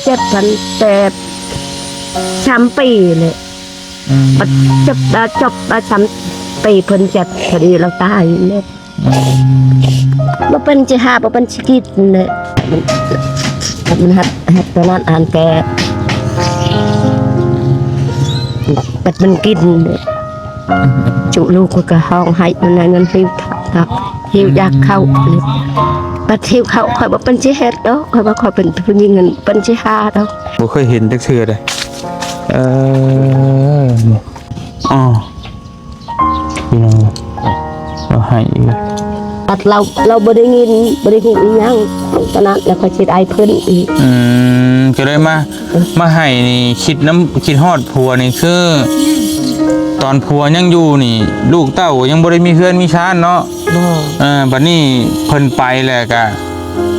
ເຈັດພັນແປດ ສາມປີແຫຼະ. ອືມ ບັດຈົບ ຈົບສາມປີ ເພິ່ນເຈັດ ພໍດີລາວຕາຍແຫຼະ. ອືມ ບໍ່ເປັນຊິຫາ ບໍ່ເປັນຊິກິນແຫຼະ. ມັນ ມັນຮັດ ຮັດຕອນນັ້ນອັນແກ ບັດມັນກິນແຫຼະ. ຈຸລູກຂ້ອຍກໍຮ້ອງໄຫ້ ມັນໄດ້ເງິນຫິວ ຫິວຢາກເຂົ້າ. ບັດຫິວເຂົ້າ ຂ້ອຍບໍ່ເປັນຊິເຮັດດອກ ຂ້ອຍວ່າຂ້ອຍເປັນຜູ້ຍິງ ເປັນເປັນຊິຫາດອກ. ບໍ່ເຄີຍເຫັນຈັກເທື່ອເດ້. ເອີ ອໍ ພີ່ນ້ອງ ລາວໄຫ້ອີກ. ບັດລາວ ລາວບໍ່ໄດ້ຍິນ ບໍ່ໄດ້ຮູ້ອີ່ຫຍັງ ຕອນນັ້ນແລ້ວຂ້ອຍຊິໄດ້ເພິ່ນອີກ. ອືມ ກໍເລີຍມາ ມາໃຫ້ນີ້ ຄິດນຳ ຄິດຮອດຜົວນີ້ ຄືຕອນຜົວຍັງຢູ່ນີ້ ລູກເຕົ້າກໍຍັງບໍ່ໄດ້ມີເຮືອນມີຊານເນາະ. ບໍ່ ເອີ ບັດນີ້ເພິ່ນໄປແລ້ວກະ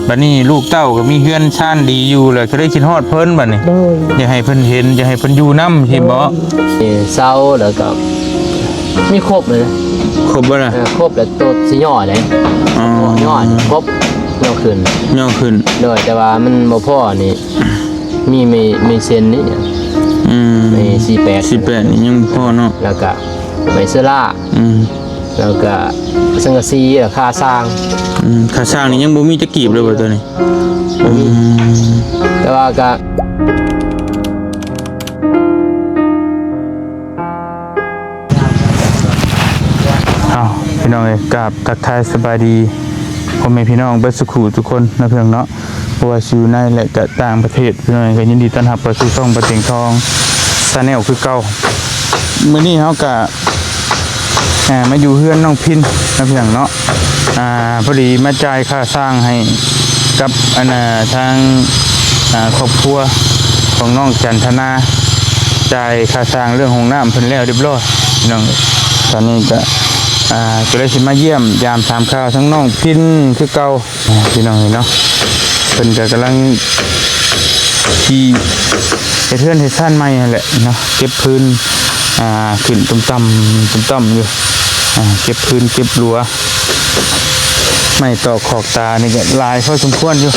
ບັດນີ້ລູກເຕົ້າກໍມີເຮືອນຊານດີຢູ່ແລ້ວ ກໍເລີຍຄິດຮອດເພິ່ນບັດນີ້. ໂດຍ ຢາກໃຫ້ເພິ່ນເຫັນ ຢາກໃຫ້ເພິ່ນຢູ່ນຳ ຊິບໍ່? ໂດຍ ເຊົາແລ້ວກໍມີຄົບເລີຍ. ຄົບບໍ່ລະ? ເອີ ຄົບແລ້ວໂຕຊິຍໍເດ້. ອໍ ຍໍນີ້ຄົບ ຍໍຂຶ້ນ ຍໍຂຶ້ນ. ໂດຍ ແຕ່ວ່າມັນບໍ່ພໍນີ້ ມີໄມ້ ໄມ້ເຊັນນີ້. ອືມ ໄມ້ສີ່ແປດ ສີ່ແປດນີ້ຍັງບໍ່ພໍເນາະ ແລ້ວກະໄມ້ເຊື້ອລາ. ອືມ ແລ້ວກະສັງກະສີ ແລ້ວຄາສ້າງ. ອືມ ຄາສ້າງນີ້ຍັງບໍ່ມີຈັກກີບເລີຍບໍ່ໂຕນີ້? ບໍ່ມີ. ອືມ ແຕ່ວ່າກະ ເອົາ ພີ່ນ້ອງເອີຍ ກາບທັກທາຍສະບາຍດີພໍ່ແມ່ພີ່ນ້ອງເບິດສູ່ຄູ່ທຸກຄົນເນາະ ພີ່ນ້ອງເນາະ. ບໍ່ວ່າຊິຢູ່ໃນ ແລະ ກະຕ່າງປະເທດ ພີ່ນ້ອງ ກໍຍິນດີຕ້ອນຮັບເຂົ້າສູ່ຊ່ອງປາຕຽງທອງ Channel ຄືເກົ່າ. ມື້ນີ້ເຮົາກະ ອ່າ ມາຢູ່ເຮືອນນ້ອງພິນເນາະ ພີ່ນ້ອງເນາະ. ອ່າ ພໍດີມາຈ່າຍຄ່າສ້າງໃຫ້ກັບ ອັນນ່າ ທາງ ອ່າ ຄອບຄົວຂອງນ້ອງຈັນທະນາ ຈ່າຍຄ່າສ້າງເລື່ອງຫ້ອງນ້ຳເພິ່ນແລ້ວຮຽບຮ້ອຍ ພີ່ນ້ອງ. ຕອນນີ້ກະ ອ່າ ກໍເລີຍຊິມາຢ້ຽມຢາມຖາມຂ່າວທາງນ້ອງພິນຄືເກົ່າ. ພີ່ນ້ອງເອີຍເນາະ ເພິ່ນກໍກຳລັງຊິເຮັດເຮືອນເຮັດຊານໃໝ່ຫັ້ນແຫຼະເນາະ ເກັບພື້ນ ອ່າ ຂຶ້ນຕຸ່ມຕ່ຳ ຕຸ່ມຕ່ຳຢູ່ ອ່າ ເກັບພື້ນເກັບລົວ ໄມ້ຕອກຂອກຕານີ້ກໍຫຼາຍພໍສົມຄວນຢູ່.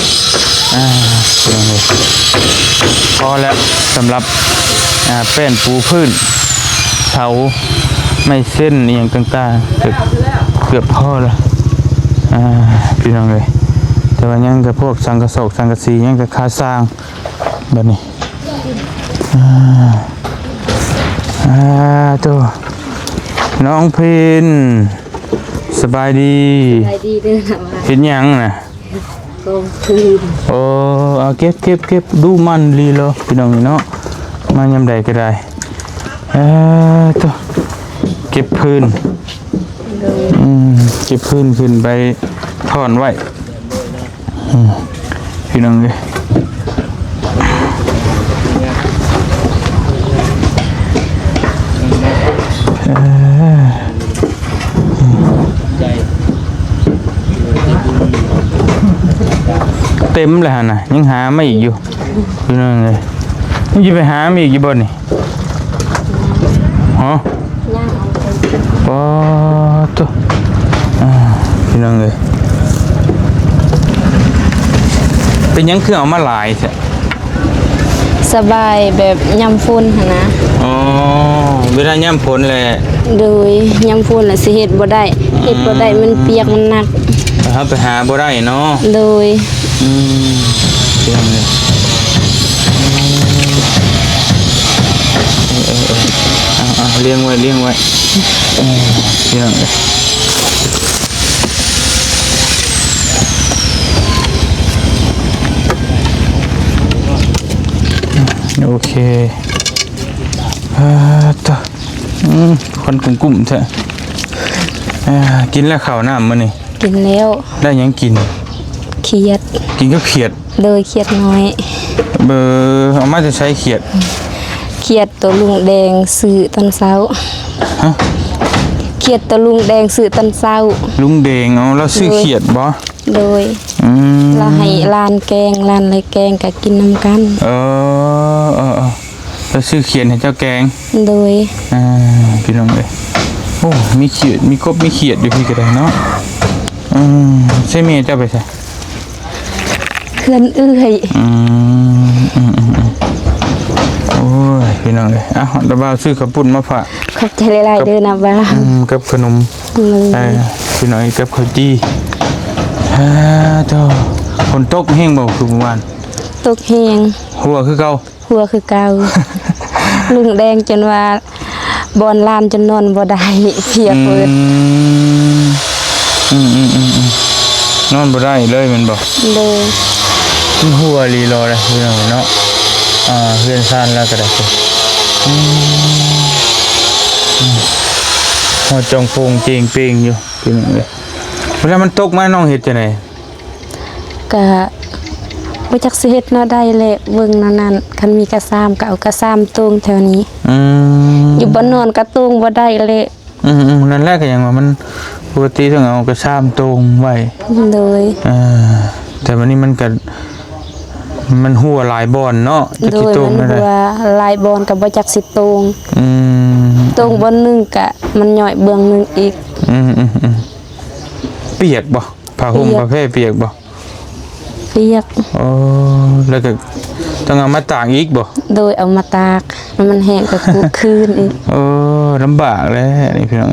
ອ່າ ພີ່ນ້ອງເອີຍ ພໍແລ້ວສຳລັບ ອ່າ ແປ້ນປູພື້ນ ເສົາ ໄມ້ເຊັນອີ່ຫຍັງຕ່າງໆ ກໍເກືອບພໍແລ້ວ ອ່າ ພີ່ນ້ອງເອີຍ. ແຕ່ວ່າຍັງແຕ່ພວກສັງກະສອກສັງກະສີ ຍັງແຕ່ຄາສ້າງບັດນີ້. ອ່າ ອ່າ ໂຕ ນ້ອງພິນ ສະບາຍດີ. ສະບາຍດີເດີ. ເຮັດຫຍັງນະ? ກອງຟືນ. ໂອ້ ເອົາເກັບ ເກັບ ເກັບ ດຸໝັ່ນອີ່ຫຼີເນາະ ພີ່ນ້ອງເນາະ ມາຍາມໃດກໍໄດ້. ເອີ ໂຕ ເກັບຟືນ. ໂດຍ. ອືມ ເກັບຟືນຂຶ້ນໄປຖອນໄວ້. ອືມ ພີ່ນ້ອງເອີຍ ເອີ ເຕັມແລ້ວຫັ້ນນະ ຍັງຫາມາອີກຢູ່ ພີ່ນ້ອງເອີຍ. ຍັງຊິໄປຫາມາອີກຢູ່ບໍ່ນີ້? ຮະ? ຍ່າງເອົາໄປ. ປາດໂທ້ ອ່າ ພີ່ນ້ອງເອີຍ ເປັນຫຍັງຄືເອົາມາຫຼາຍແທ້? ສະບາຍແບບຍາມຝົນຫັ້ນນະ. ອໍ ເວລາຍາມຝົນແຫຼະ. ໂດຍ ຍາມຝົນລະຊິເຮັດບໍ່ໄດ້ ເຮັດບໍ່ໄດ້ ອືມ ມັນປຽກ ມັນໜັກ ເຮົາໄປຫາບໍ່ໄດ້ເນາະ. ໂດຍ. ອືມ ພີ່ນ້ອງເອີຍ ເອີ ເອີ ເອີ ເອົາ ເອົາ ລຽງໄວ້ ລຽງໄວ້ ເອີ ພີ່ນ້ອງເອີຍ. ໂອເຄ ເອີ ຕະ ອືມ ຄວັນກຸ້ມໆແທ້. ເອີ ກິນແລ້ວເຂົ້ານ້ຳມື້ນີ້? ກິນແລ້ວ. ໄດ້ຫຍັງກິນ? ຂຽດ. ກິນກັບຂຽດ? ໂດຍ ຂຽດນ້ອຍ. ເບີ ເອົາມາແຕ່ໃສຂຽດ? ຂຽດໂຕລຸງແດງຊື້ຕອນເຊົ້າ. ຮະ? ຂຽດໂຕລຸງແດງຊື້ຕອນເຊົ້າ. ລຸງແດງ ເອົາ ລາວຊື້ ໂດຍ ຂຽດບໍ່? ໂດຍ. ອືມ ລາວໃຫ້ຫຼານແກງ ຫຼານເລີຍແກງ ກໍກິນນຳກັນ. ເອີ ເອີ ເອີ ລາວຊື້ຂຽດໃຫ້ເຈົ້າແກງ. ໂດຍ. ອ່າ ພີ່ນ້ອງເອີຍ ໂອ້ ມີຂຽດ ມີກົບ ມີຂຽດຢູ່ພີ້ກໍໄດ້ເນາະ. ອືມ ໃຊ້ແມ່ເຈົ້າໄປໃສ? ເຮືອນເອື້ອຍ. ອືມ ອືມ ນ້ອງເອີຍ. ເອົ້າ ລະບ່າວຊື້ເຂົ້າປຸ້ນມາຝາກ. ຂອບໃຈຫຼາຍໆເດີນ້າບ່າວ. ອືມ ກັບຂະໜົມ. ເອີ ພີ່ນ້ອງເອີຍ ກັບເຂົ້າຈີ່. ອາ ໂທ້ ຝົນຕົກແຮງບໍ່ຄືມື້ວານ? ຕົກແຮງ. ຫົວຄືເກົ່າ? ຫົວຄືເກົ່າ. ລຸງແດງຈົນວ່າ ບ່ອນລານຈົນນອນບໍ່ໄດ້ ເພຍເປີດ. ອືມ ອືມໆໆໆ ນອນບໍ່ໄດ້ເລີຍແມ່ນບໍ່? ໂດຍ. ມັນຫົວອີ່ຫຼີເລີຍພີ່ນ້ອງເນາະ. ອ່າ ເຮືອນຊານລາວກໍໄດ້. ອືມ ອືມ ຫົວຈ່ອງໂປ່ງເຈງເປງຢູ່ພີ່ນ້ອງເອີຍ. ເວລາມັນຕົກມານ້ອງເຮັດຈັ່ງໃດ? ກະບໍ່ຈັກຊິເຮັດແນວໃດແຫຼະ ເບິ່ງແນວນັ້ນ. ຄັນມີກະຊາມກະເອົາກະຊາມໂຕ່ງແຖວນີ້. ອືມ ຢູ່ບ່ອນນອນກະໂຕ່ງບໍ່ໄດ້ແຫຼະ. ອືມໆ ນັ້ນແຫຼະ ກະຫຍັງວ່າມັນປົກກະຕິຕ້ອງເອົາກະຊາມໂຕ່ງໄວ້. ໂດຍ. ເອີ ແຕ່ບັດນີ້ມັນກະ ມັນຮົ່ວຫຼາຍບ່ອນເນາະ. ໂດຍ. ຈັກຊິໂຕ່ງແນວໃດ? ມັນຮົ່ວຫຼາຍບ່ອນກະບໍ່ຈັກຊິໂຕ່ງ. ອືມ ໂຕ່ງບ່ອນໜຶ່ງກະມັນຍ້ອຍເບື້ອງໜຶ່ງອີກ. ອືມໆໆ ປຽກບໍ່? ຜ້າຫົ່ມ ປຽກ. ຜ້າແພປຽກບໍ່? ປຽກ. ໂອ້ ແລ້ວກໍຕ້ອງເອົາມາຕາກອີກບໍ່? ໂດຍ ເອົາມາຕາກໃຫ້ມັນແຫ້ງກໍຄຸຄືນອີກ. ໂອ້ ລຳບາກແຫຼະນີ້ພີ່ນ້ອງ.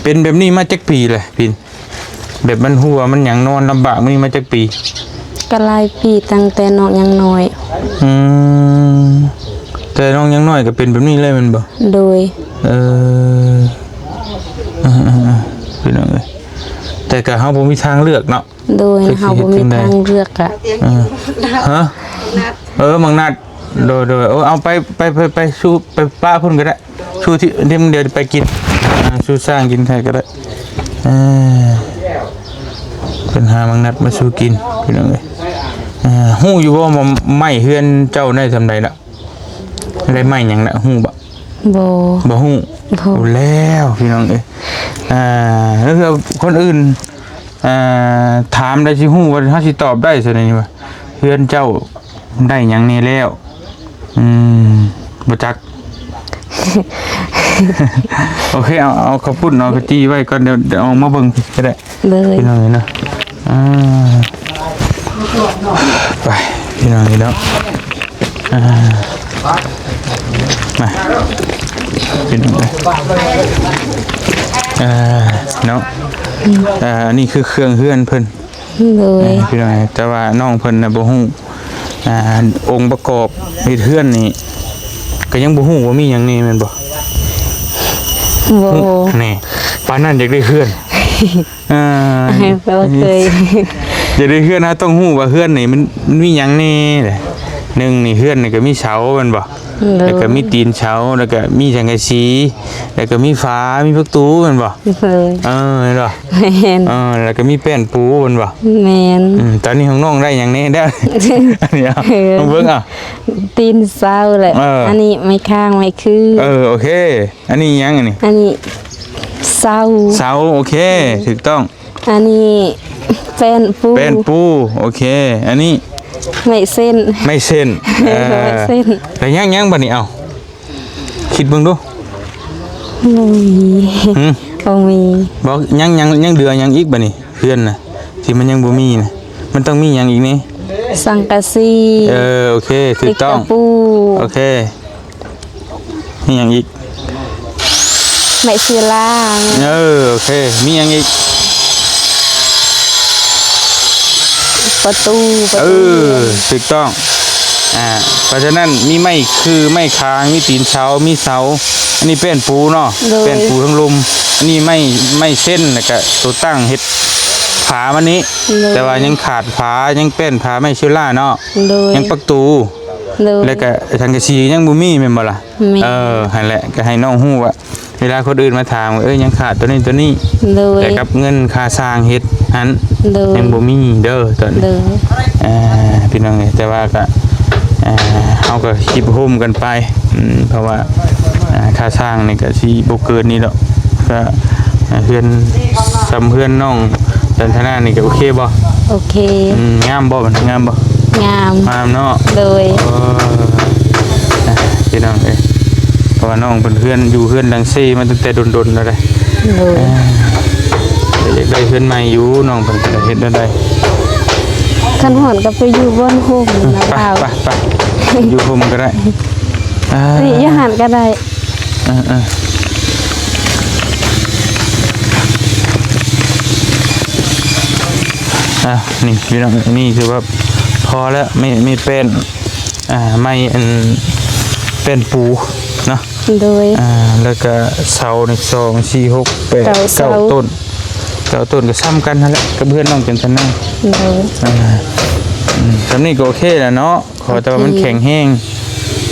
ເປັນແບບນີ້ມາຈັກປີແລ້ວພິນ? ແບບມັນຮົ່ວມັນຫຍັງ ນອນລຳບາກແບບນີ້ມາຈັກປີ? ກໍຫຼາຍປີ ຕັ້ງແຕ່ນ້ອງຍັງນ້ອຍ. ອືມ ແຕ່ນ້ອງຍັງນ້ອຍກໍເປັນແບບນີ້ເລີຍແມ່ນບໍ່? ໂດຍ. ເອີ ເອີໆໆ ພີ່ນ້ອງເອີຍ ແຕ່ກໍເຮົາບໍ່ມີທາງເລືອກເນາະ. ໂດຍ. ເຮົາບໍ່ມີທາງເລືອກກະ ເອີ ຮະ ເອີ ໝາກນັດ. ໂດຍໆ ເອີ ເອົາໄປ ໄປ ໄປ ໄປສູ່ ໄປປະພຸ້ນກໍໄດ້ ສູ່ທີ່ ທີ່ມັນດຽວໄປກິນ ອ່າ ສູ່ຊ້າງກິນໄຂ່ກໍໄດ້. ເອີ ເພິ່ນຫາໝາກນັດມາສູ່ກິນພີ່ນ້ອງເອີຍ. ເອີ ຮູ້ຢູ່ບໍ່ວ່າໄມ້ເຮືອນເຈົ້າໄດ້ສ່ຳໃດລະ? ໄດ້ໄມ້ຫຍັງລະ ຮູ້ບໍ່? ບໍ່ ບໍ່ຮູ້. ບໍ່. ເອົາແລ້ວພີ່ນ້ອງເອີຍ ອ່າ ແລ້ວເທື່ອຄົນອື່ນ ອ່າ ຖາມໄດ້ຊິຮູ້ວ່າເຮົາຊິຕອບໄດ້ຊັ້ນນີ້ວ່າ ເຮືອນເຈົ້າໄດ້ຫຍັງແດ່ແລ້ວ? ອືມ ບໍ່ຈັກ. ໂອເຄ ເອົາ ເອົາເຂົ້າປຸ້ນ ເອົາເຂົ້າຈີ່ໄວ້ກ່ອນ ດຽວ ດຽວເອົາມາເບິ່ງກໍໄດ້. ໂດຍ. ພີ່ນ້ອງເອີຍເນາະ ອ່າ ໄປ ພີ່ນ້ອງເອີຍເນາະ ອ່າ ມາ ພີ່ນ້ອງເອີຍ ອ່າ ເນາະ ອ່າ ອັນນີ້ຄືເຄື່ອງເຮືອນເພິ່ນ. ໂດຍ. ພີ່ນ້ອງເອີຍ ແຕ່ວ່ານ້ອງເພິ່ນນະບໍ່ຮູ້ ອ່າ ອົງປະກອບເຮັດເຮືອນນີ້ ກໍຍັງບໍ່ຮູ້ວ່າມີຫຍັງແດ່ແມ່ນບໍ່? ບໍ່. ແນ່ ປານນັ້ນຢາກໄດ້ເຮືອນ. ອ່າ ບໍ່ເຄີຍ ຢາກໄດ້ເຮືອນ ເຮົາຕ້ອງຮູ້ວ່າເຮືອນນີ້ມັນ ມັນມີຫຍັງແດ່. ໜຶ່ງນີ້ ເຮືອນນີ້ກໍມີເສົາແມ່ນບໍ່? ໂດຍ. ແລ້ວກໍມີຕີນເສົາ ແລ້ວກໍມີສັງກະສີ ແລ້ວກໍມີຝາ ມີປະຕູແມ່ນບໍ່? ໂດຍ. ເອີ ແມ່ນບໍ່? ແມ່ນ. ເອີ ແລ້ວກໍມີແປ້ນປູແມ່ນບໍ່? ແມ່ນ. ອືມ ຕອນນີ້ຂອງນ້ອງໄດ້ຫຍັງແດ່? ອັນນີ້ເອົາ ເອີ ມາເບິ່ງເອົາ ຕີນເສົາແຫຼະ. ເອີ ອັນນີ້ໄມ້ຄ້າງ ໄມ້ຄື. ເອີ ໂອເຄ. ອັນນີ້ຫຍັງອັນນີ້? ອັນນີ້ເສົາ. ເສົາ ໂອເຄ ຖືກຕ້ອງ. ອັນນີ້ແປ້ນປູ. ແປ້ນປູ ໂອເຄ. ອັນນີ້ໄມ້ເສັ້ນ. ໄມ້ເສັ້ນ ເອີ ໄມ້ເສັ້ນ. ແລ້ວຍັງ ຍັງບັດນີ້ ເອົ້າ ຄິດເບິ່ງດູ. ບໍ່ມີ. ຫື? ບໍ່ມີ. ບໍ່ ຍັງ ຍັງ ຍັງເຫຼືອຫຍັງອີກບັດນີ້? ເຮືອນນະ ທີ່ມັນຍັງບໍ່ມີນະ ມັນຕ້ອງມີຫຍັງອີກແດ່? ສັງກະສີ. ເອີ ໂອເຄ ຖືກຕ້ອງ. ເຫຼັກຕະປູ. ໂອເຄ. ມີຫຍັງອີກ? ໄມ້ເຊລາ. ເອີ ໂອເຄ. ມີຫຍັງອີກ? ປະຕູ. ເອີ ປະຕູ. ຖືກຕ້ອງ. ອ່າ ເພາະສະນັ້ນມີໄມ້ຄື ໄມ້ຄາງ ມີຕີນເສົາ ມີເສົາ. ອັນນີ້ແປ້ນປູເນາະ. ໂດຍ. ແປ້ນປູທາງລຸ່ມ. ອັນນີ້ໄມ້ ໄມ້ເສັ້ນ ແລ້ວກະໂຕຕັ້ງເຮັດຝາມັນນີ້. ໂດຍ. ແຕ່ວ່າຍັງຂາດຝາ ຍັງແປ້ນຝາໄມ້ເຊລາເນາະ. ໂດຍ. ຍັງປະຕູ. ໂດຍ. ແລ້ວກະສັງກະສີຍັງບໍ່ມີແມ່ນບໍ່ລະ? ແມ່ນ. ເອີ ຫັ້ນແຫຼະ ກໍໃຫ້ນ້ອງຮູ້ວ່າ ເວລາຄົນອື່ນມາຖາມວ່າ ເອີ ຍັງຂາດໂຕນີ້ໂຕນີ້. ໂດຍ. ແຕ່ກັບເງິນຄ່າສ້າງເຮັດຫັ້ນ. ໂດຍ. ຍັງບໍ່ມີເດີຕອນນີ້. ໂດຍ. ອ່າ ພີ່ນ້ອງເອີຍ ແຕ່ວ່າກໍ ອ່າ ເຮົາກໍຄິດໂຮມກັນໄປ. ອືມ ເພາະວ່າ ອ່າ ຄ່າສ້າງນີ້ກໍຊິບໍ່ເກີນນີ້ດອກ. ກໍ ອ່າ ເຮືອນ ສ່ຳເຮືອນນ້ອງຈັນທະນານີ້ກໍໂອເຄບໍ່? ໂອເຄ. ອືມ ງາມບໍ່? ມັນງາມບໍ່? ງາມ. ງາມເນາະ. ໂດຍ. ເອີ ພີ່ນ້ອງເອີຍ ເພາະວ່ານ້ອງເພິ່ນເຮືອນ ຢູ່ເຮືອນຫຼັງເຊມາຕັ້ງແຕ່ດົນໆແລ້ວເດ້. ໂດຍ. ເອີ ຢາກໄດ້ເຮືອນໃໝ່ຢູ່ ນ້ອງເພິ່ນກໍເຮັດແນວໃດ? ຄັນຮ້ອນກໍໄປຢູ່ບ່ອນຮົ່ມນະ. ໄປ ບ່າວ ໄປ ໄປ ຢູ່ຮົ່ມກໍໄດ້. ອ່າ ນີ້ຢູ່ຫັ້ນກໍໄດ້ ເອີໆ ອ່າ ນີ້ພີ່ນ້ອງ ນີ້ຄືວ່າພໍແລ້ວ ໄມ້ ໄມ້ແປ້ນ ອ່າ ໄມ້ອັນ ແປ້ນປູເນາະ ໂດຍ ອ່າ ແລ້ວກະເສົານີ້ ສອງ ສີ່ ຫົກ ແປດ ເກົ້າ ເກົ້າ ເກົ້າຕົ້ນ ເກົ້າຕົ້ນກໍຊ່ຳກັນຫັ້ນແຫຼະ ກັບເຮືອນນ້ອງຈັນທະນາ ໂດຍ ອ່າ ອືມ ສ່ຳນີ້ກໍໂອເຄແລ້ວເນາະ ຂໍແຕ່ວ່າມັນແຂງແຮງ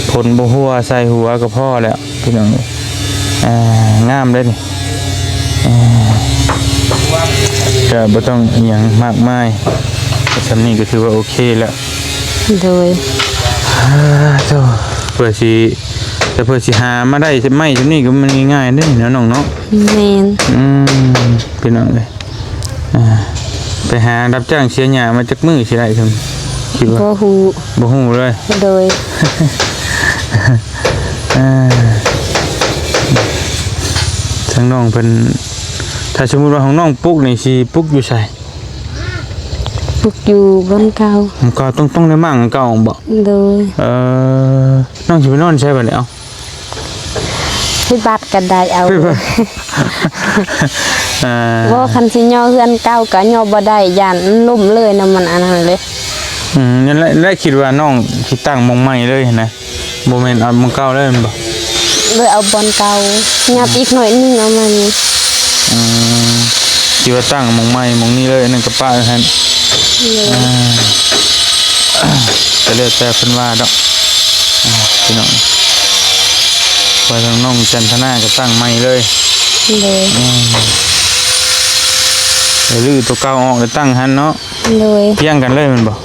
ໂອເຄ ຝົນບໍ່ຫົວໃສ່ຫົວກໍພໍແລ້ວພີ່ນ້ອງ ອ່າ ງາມເດ້ນີ້ ອ່າ ກໍບໍ່ຕ້ອງອີ່ຫຍັງມາກມາຍ ສ່ຳນີ້ກໍຖືວ່າໂອເຄແລ້ວ ໂດຍ ອ່າ ໂທ້ ເພື່ອຊິ ແຕ່ເພື່ອຊິຫາມາໄດ້ໄມ້ສ່ຳນີ້ກໍມັນງ່າຍໆເດ້ເນາະນ້ອງເນາະ ແມ່ນ ອືມ ພີ່ນ້ອງເອີຍ ອ່າ ໄປຫາຮັບຈ້າງເສຍຫຍ້າມາຈັກມື້ຊິໄດ້ ຄິດວ່າ ບໍ່ຮູ້ ບໍ່ຮູ້ເລີຍ ໂດຍ ອ່າ ທາງນ້ອງເພິ່ນ ຖ້າສົມມຸດວ່າຂອງນ້ອງປຸກນີ້ ຊິປຸກຢູ່ໃສ? ປຸກຢູ່ບ່ອນເກົ່າ ມັນກໍຕ້ອງ ຕ້ອງໄດ້ໝັ້ງເກົ່າບໍ? ໂດຍ ເອີ ນ້ອງຊິໄປນອນໃສບັດນີ້? ເອົ້າ ໄປບັດກໍໄດ້ເອົາ ອ່າ ບໍ່ ຄັນຊິຍໍເຮືອນເກົ່າກໍຍໍບໍ່ໄດ້ ຢ້ານມັນລົ້ມເລີຍນະ ມັນອັນນັ້ນເລີຍ ອືມ ນັ້ນແຫຼະ ແລະຄິດວ່ານ້ອງຊິຕັ້ງໝ່ອງໃໝ່ເລີຍຫັ້ນນະ ບໍ່ແມ່ນເອົາໝ່ອງເກົ່າເລີຍແມ່ນບໍ່? ເລີຍເອົາບ່ອນເກົ່າ ຫຍັບອີກໜ້ອຍໜຶ່ງເອົາໃໝ່ ອືມ ຊິວ່າຕັ້ງໝ່ອງໃໝ່ໝ່ອງນີ້ເລີຍ ອັນນັ້ນກໍປະໄວ້ຫັ້ນ ໂດຍ ອ່າ ກໍແລ້ວແຕ່ເພິ່ນວ່າດອກ ອ່າ ພີ່ນ້ອງ ວ່າທາງນ້ອງຈັນທະນາກໍຕັ້ງໃໝ່ເລີຍ ໂດຍ ອືມ ໄດ້ຮື້ຕົວເກົ່າອອກ ໄດ້ຕັ້ງຫັ້ນເນາະ ໂດຍ ພຽງກັນເລີຍແມ່ນບໍ່?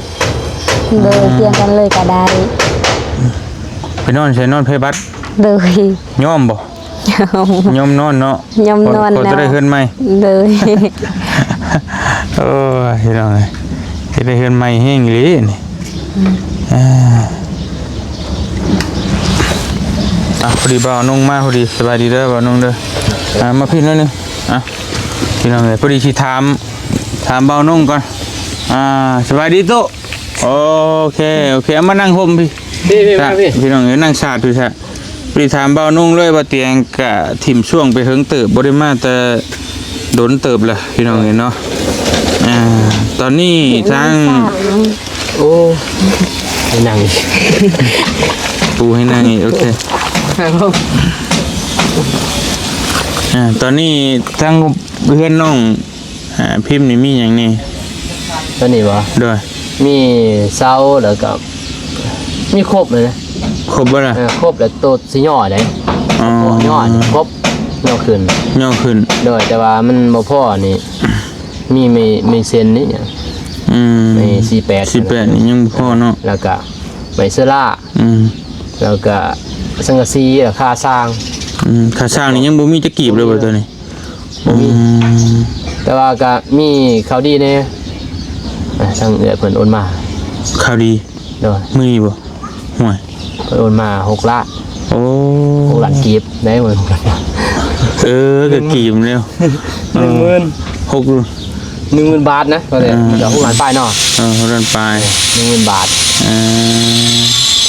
ໂດຍ ອືມ ພຽງກັນເລີຍກໍໄດ້ ໄປນອນໃສ? ນອນໃຜບັດ? ໂດຍ ຍອມບໍ່? ຍອມ ຍອມນອນເນາະ ຍອມນອນ ພໍ ພໍຈະໄດ້ເຮືອນໃໝ່ ໂດຍ ໂອ້ຍ ພີ່ນ້ອງເອີຍ ຊິໄດ້ເຮືອນໃໝ່ແຮງອີ່ຫຼີນີ້ ອືມ ອ່າ ອ່ະ ພໍດີບ່າວນົງມາພໍດີ ສະບາຍດີເດີບ່າວນົງເດີ ອ່າ ມາພີ້ໜ້ອຍໜຶ່ງ ອ່ະ ພີ່ນ້ອງເອີຍ ພໍດີຊິຖາມ ຖາມບ່າວນົງກ່ອນ ອ່າ ສະບາຍດີໂຕ ໂອເຄ ໂອເຄ ເອົາມານັ່ງຮົ່ມພີ້ ພີ້ ພີ້ ມາພີ້ ພີ່ນ້ອງເອີຍ ນັ່ງສາດພີ້ຊະ ໄປຖາມບ່າວນຸ່ງເລີຍ ບ່າວຕຽງກະຖິ້ມຊ່ວງໄປເຫິງເຕີບ ບໍ່ໄດ້ມາແຕ່ດົນເຕີບລະ ພີ່ນ້ອງເອີຍເນາະ ອ່າ ຕອນນີ້ທາງ ໂອ້ ໃຫ້ນັ່ງອີກ ປູໃຫ້ນັ່ງອີກ ໂອເຄ ອ່າ ຕອນນີ້ທາງເຮືອນນ້ອງ ອ່າ ພິມນີ້ມີຫຍັງແດ່? ຕົວນີ້ບໍ່? ໂດຍ ມີເສົາ ແລ້ວກໍມີຄົບເລີຍນະ ຄົບບໍ່ລະ? ເອີ ຄົບ ແລ້ວໂຕຊິຍໍໄດ້ ອໍ ຍໍນີ້ຄົບ ຍໍຂຶ້ນ ຍໍຂຶ້ນ ໂດຍ ແຕ່ວ່າມັນບໍ່ພໍນີ້ ມີໄມ້ ໄມ້ເຊັນນີ້ຫຍັງ ອືມ ໄມ້ສີ່ແປດ ສີ່ແປດນີ້ຍັງບໍ່ພໍເນາະ ແລ້ວກໍໄມ້ເຊື້ອລາ ອືມ ແລ້ວກໍສັງກະສີ ແລ້ວຄາຊ້າງ ອືມ ຄາຊ້າງນີ້ຍັງບໍ່ມີຈັກກີບເລີຍບໍ່ຕົວນີ້? ບໍ່ມີ ອືມ ແຕ່ວ່າກໍມີຂ່າວດີແດ່ ອ່າ ທາງເອື້ອຍເພິ່ນໂອນມາ ຂ່າວດີ ໂດຍ ມື້ນີ້ບໍ່? ຫ້ວຍ ເພິ່ນໂອນມາຫົກລ້ານ ໂອ້ ຫົກລ້ານກີບໄດ້ ເອີ ກໍກີບແລ້ວ ໜຶ່ງໝື່ນ ເອີ ຫົກ ໜຶ່ງໝື່ນບາດນະ ກໍໄດ້ ອ່າ ກໍຫົກລ້ານປາຍເນາະ ເອີ ຫົກລ້ານປາຍ ໜຶ່ງໝື່ນບາດ ອ່າ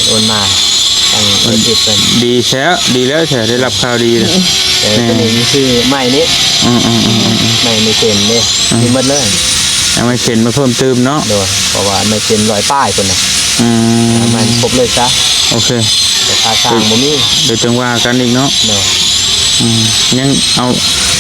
ໂອນມາ ຕັ້ງ ເອີ ເຮັດເພິ່ນ ດີແທ້ ດີແລ້ວແທ້ ໄດ້ຮັບຂ່າວດີແລ້ວ ແຕ່ ແມ່ນ ຕົວນີ້ມີຊື່ໃໝ່ນີ້ ອືມໆໆໆ ໃໝ່ ໄມ້ເຊັນເດ້ ອືມ ມີໝົດເລີຍ ເອົາໄມ້ເຊັນມາເພີ່ມຕື່ມເນາະ ໂດຍ ເພາະວ່າໄມ້ເຊັນຮ້ອຍປາຍພຸ້ນນະ ອືມ ເອົາໃໝ່ຄົບເລີຍຊະ ໂອເຄ ແຕ່ຄາຊ້າງບໍ່ມີ ດຽວຈັ່ງວ່າກັນອີກເນາະ ໂດຍ ອືມ ຍັງເອົາ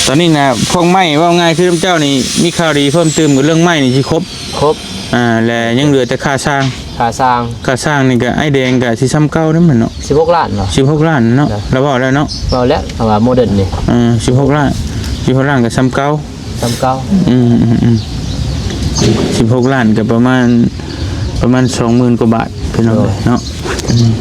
ຕອນນີ້ນະ ພວກໄມ້ ເວົ້າງ່າຍຄືເຈົ້ານີ້ ມີຂ່າວດີເພີ່ມຕື່ມ ເລື່ອງໄມ້ນີ້ຊິຄົບ ຄົບ ອ່າ ແລະ ຍັງເຫຼືອແຕ່ຄາຊ້າງ ຄາຊ້າງ ຄາຊ້າງນີ້ກໍອ້າຍແດງກໍຊິຊ່ຳເກົ່າເດ້ມັນເນາະ ສິບຫົກລ້ານເນາະ ສິບຫົກລ້ານເນາະ ເນາະ ລາວເວົ້າແລ້ວເນາະ ເວົ້າແລ້ວ ເພາະວ່າໂມເດີນນີ້ ເອີ ສິບຫົກລ້ານ ສິບຫົກລ້ານກໍຊ່ຳເກົ່າ ຊ່ຳເກົ່າ ອືມໆໆ ສິບຫົກລ້ານກໍປະມານ ປະມານສອງໝື່ນກວ່າບາດ ພີ່ນ້ອງເອີຍ ໂດຍ ເນາະ ອືມ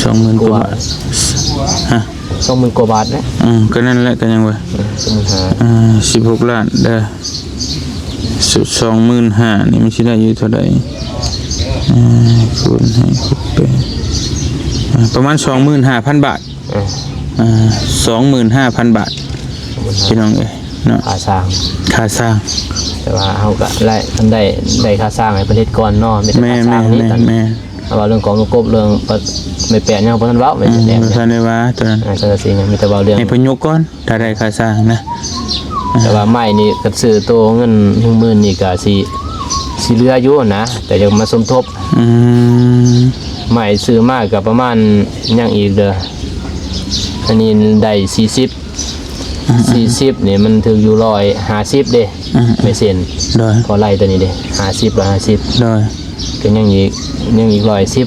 ສອງໝື່ນກວ່າບາດ ກວ່າ ຮະ ສອງໝື່ນກວ່າບາດແຫຼະ ອືມ ກໍນັ້ນແຫຼະ ກໍຍັງວ່າ ເອີ ສອງໝື່ນຫ້າ ອ່າ ສິບຫົກລ້ານເດີ ສອງໝື່ນຫ້ານີ້ມັນຊິໄດ້ຢູ່ເທົ່າໃດ? ອ່າ ຄູນໃຫ້ສິບແປດ ອ່າ ປະມານສອງໝື່ນຫ້າພັນບາດ ເອີ ອ່າ ສອງໝື່ນຫ້າພັນບາດ ສອງໝື່ນຫ້າ ພີ່ນ້ອງເອີຍເນາະ ຄ່າສ້າງ ຄ່າສ້າງ ແຕ່ວ່າເຮົາກໍໄດ້ ຄັນໄດ້ ໄດ້ຄ່າສ້າງໃຫ້ເພິ່ນເຮັດກ່ອນເນາະ ມີແຕ່ຄ່າສ້າງນີ້ ແມ່ນໆໆ ຕອນນີ້ ແມ່ນ ເວົ້າເລື່ອງກອງລູກກົບ ເລື່ອງປະ ໄມ້ແປນຫຍັງບໍ່ທັນເວົ້າ ໄມ້ ອືມ ແປນ ບໍ່ທັນໄດ້ວ່າຕົວນັ້ນ ອ່າ ຊັ້ນຊິຍັງມີແຕ່ເວົ້າເລື່ອງ ໃຫ້ເພິ່ນຍົກກ່ອນ ຖ້າໄດ້ຄ່າສ້າງນະ ອ່າ ແຕ່ວ່າໄມ້ນີ້ກໍຊື້ໂຕເງິນໜຶ່ງໝື່ນນີ້ກໍຊິ ຊິເຫຼືອຢູ່ນະ ແຕ່ຢາກມາສົມທົບ ອືມ ໄມ້ຊື້ມາກໍປະມານ ຍັງອີກເດີ ອັນນີ້ໄດ້ສີ່ສິບ ອືມ ສີ່ສິບນີ້ມັນຖືກຢູ່ຮ້ອຍຫ້າສິບເດ້ ອືມ ເປີເຊັນ ໂດຍ ກໍໄລ່ຕົວນີ້ເດ້ ຫ້າສິບ ຮ້ອຍຫ້າສິບ ໂດຍ ກໍຍັງອີກ ຍັງອີກຮ້ອຍສິບ